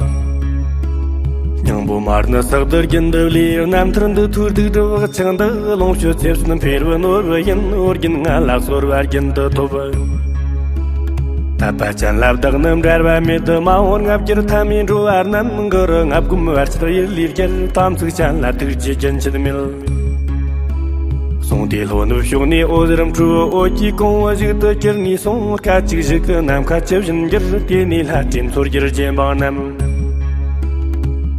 སྙིང་པོ་མར་ནི་བསགས་དུ་རྒྱུན་འདུལ་ལས། རྣམ་ཐར་འདི་ཐོས་སྡིག་སྒྲིབ་བག་ཆགས་འདི། ལོངས་སྤྱོད་ཚེ་བསོད་འཕེལ་བའི་ནོར་བུ་ཡིན། ཨོ་རྒྱན་ང་ལ་གསོལ་བ་རྒྱུན་དུ་ཐོབ། དད་པ་ཅན་ལ་བདག་ནི་འབྲལ་བ་མེད། མ་འོངས་ལྔ་བརྒྱར་ཐ་མའི་འགྲོ་བ་རྣམས། གུ་རུ་ལྔ་བསྒོམ་བར་ཆད་ཡིད་ལས་བརྒལ། དམ་ཚིག་ཅན་ལ་ཐུགས་རྗེ་རྒྱུན་ཆད་མེད། གསུངས་ཏེ་ལྷོ་ནུབ་ཕྱོགས་ནས་འོད་ཟེར་འཕྲོས། འོད་ཀྱི་གོང་བུ་ཞིག་ཏུ་གྱུར་ནས་སོང་། སྐད་ཅིག་ཞིག་གི་ནམ་མཁའ་ཆུ་བཞིན་འགྱུར། དེ་ནས་ལྷ་བྲིས་མཚོ་རྒྱལ་རྗེ་འབངས་རྣམས།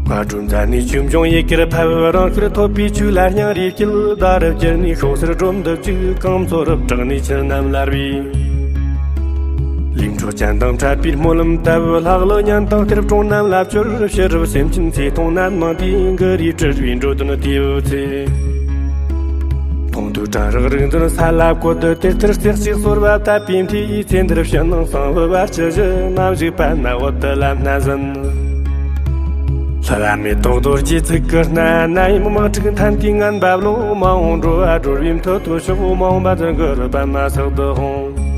མཁའ་འགྲོ་མཛད་ནས་ཆོས་འབྱུང་ཡི་གེར་ཕབ། རང་ཤར་ཐོད་པའི་ཆོས་ལ་སྙིང་རུས་བསྐྱེད། ཟླ་རབ་གྱུར་ནས་ཤོག་སེར་སྒྲོམ་དུ་བཅུག། གངས་མཚོ་རབ་དྲག་ནས་ཆུ་རྣམས་ལ་རུས། ལས་འཕྲོ་ཅན་དང་འཕྲད་པའི་སྨོན་ལམ་བཏབ། ལྷག་ལུས་གཉེན་དང་གཏེར་སྲུང་རྣམས་ལ་བཅོལ། ཕྱི་རབས་སེམས་ཅན་ཚེ་ཐུང་ནད་མང་དུས། གུ་རུའི་སྤྲུལ་པའི་འགྲོ་དོན་དེའུ་ཚེ། མཐོང་ཐོས་གྲང་རེག་རིག་འཛིན་ས་ལ་བཀོད། དེ་ལྟར་རྩེ་གཅིག་གསོལ་བ་བཏབ་པའི་མཐུས། ཚེ་འདིར་ཕྱི་ནང་གསང་བའི་བར་ཆད་ཞི། ནམ་ཞིག་པདྨ་འོད་དུ་ལམ་སྣ་ཟིན། ལྷ་མེ་ཏོག་རྡོ་རྗེ་ཚིག་གི་སྣ། ནད་ཡམས་དམག་འཁྲུག་མཐའ་མཐའི་ངན་པ་བློ། མ་འོངས་འགྲོ་བ་སྒྲོལ་བའི་མཐུ་སྟོབས་ཤོག། མ་འོངས་པ་འཛིན་གུ་རུ་པདྨ་སོགས་སུ་ཧོང་།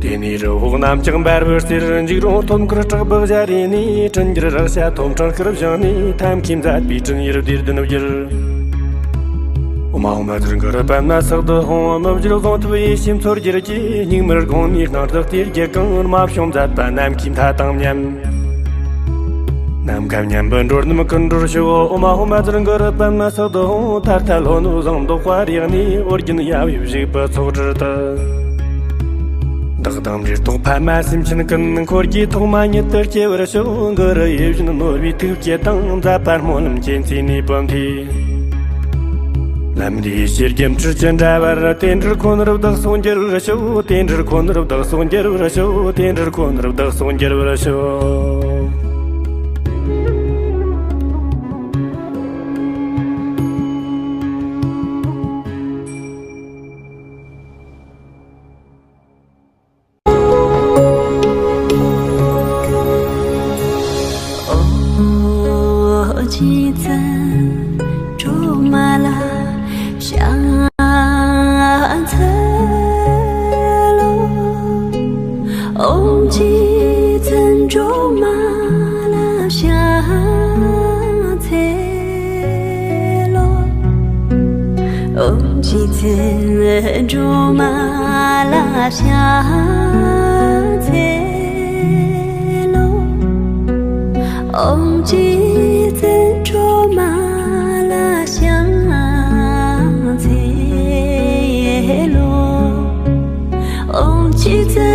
དེ་ནས་རི་བོ་གནམ་ལྕགས་འབར་བའི་རྩེར། འཇིགས་རུང་སྟོན་ཁར་བྲག་སྦུག་བཞད་རེ་ནས། དྲིན་གྱི་རེག་བྱ་ཐོམ་ཕྲེང་དཀར་བཞེངས་ནས། ཐབས་མཁས་མཛད་པའི་དྲིན་ཡུལ་བདེ་ལྡན་བསྒྱུར། ཨོ་མ་ཨོ་མ་ཟེར་གི་རུ་པདྨ་སག་ཏུ་ཧོང་། མི་བསྒྱུར་གཟུངས་ཐུབ་ཡེ་ཤེས་མཚོ་སྒྱུར་གྱིས། སྙིགས་མའི་དགོང་ནས་སྣང་དག་དེར་རྒྱལ་གང་། རྨ་བྱུང་མཛད་པ་ནམ་མཁའི་མཐའ་དང་མཉམ། ནམ་མཁའ་མཉམ་པའི་འགྲོ་རྣམས་ཀུན་འགྲོར་ཤོག་ཨོ་མ་ཨོ་མ་ཟེར་གི་རུ་པདྨ་སག་ཏུ་ཧོང་། མཐའ་མཐའ་ལྷོ་ནུབ་ཟངས་མདོག་དཔལ་རི་ནས། ཨོ་རྒྱན་ཡབ་ཡུམ་བཞུགས་པའི་ཚོགས་གྲལ་དུ། བདག་དང་འབྲེལ་ཐོགས་ཕ་མ་སེམས་ཅན་ཀུན། འཁོར་གྱི་ཐོག་མ་ཉིད་དུ་སྐྱེ་བར་ཤོག་གུ་རུ་ཡིད་བཞིན་ནོར་བུའི་ཐུགས་བསྐྱེད་དང་། མཛད་པ་སྨོན་ལམ་མཁྱེན་བརྩེ་ནུས་པའི་མཐུས། ལམ་འདིའི་ཕྱིར་རྒྱུན་ཁྲིད་ཅི་འདྲ་བར། དེ་འདྲར་ཁོ་ནར་བདག་སོགས་འགྱུར་བར་ཤོག་དེ་འདྲར་ཁོ་ནར་བདག་སོགས་འགྱུར་བར་ཤོག་དེ་འདྲར་ཁོ་ནར་བདག་སོགས་འགྱུར་བར་ཤོག་ཨོ་རྗེ་བཙུན་སྒྲོལ་མ་ལ་ཕྱག་འཚལ་ལོ། ཨོ་རྗེ་བཙུན་སྒྲོལ་མ་ལ་ཕྱག་འཚལ་ལོ། ཨོ་རྗེ་བཙུན་སྒྲོལ་མ་ལ་ཕྱག་འཚལ་ལོ། ཨོ་རྗེ་བཙུན་སྒྲོལ་མ་ལ་ཕྱག་འཚལ་ལོ། ཨོ་རྗེ་བཙུན་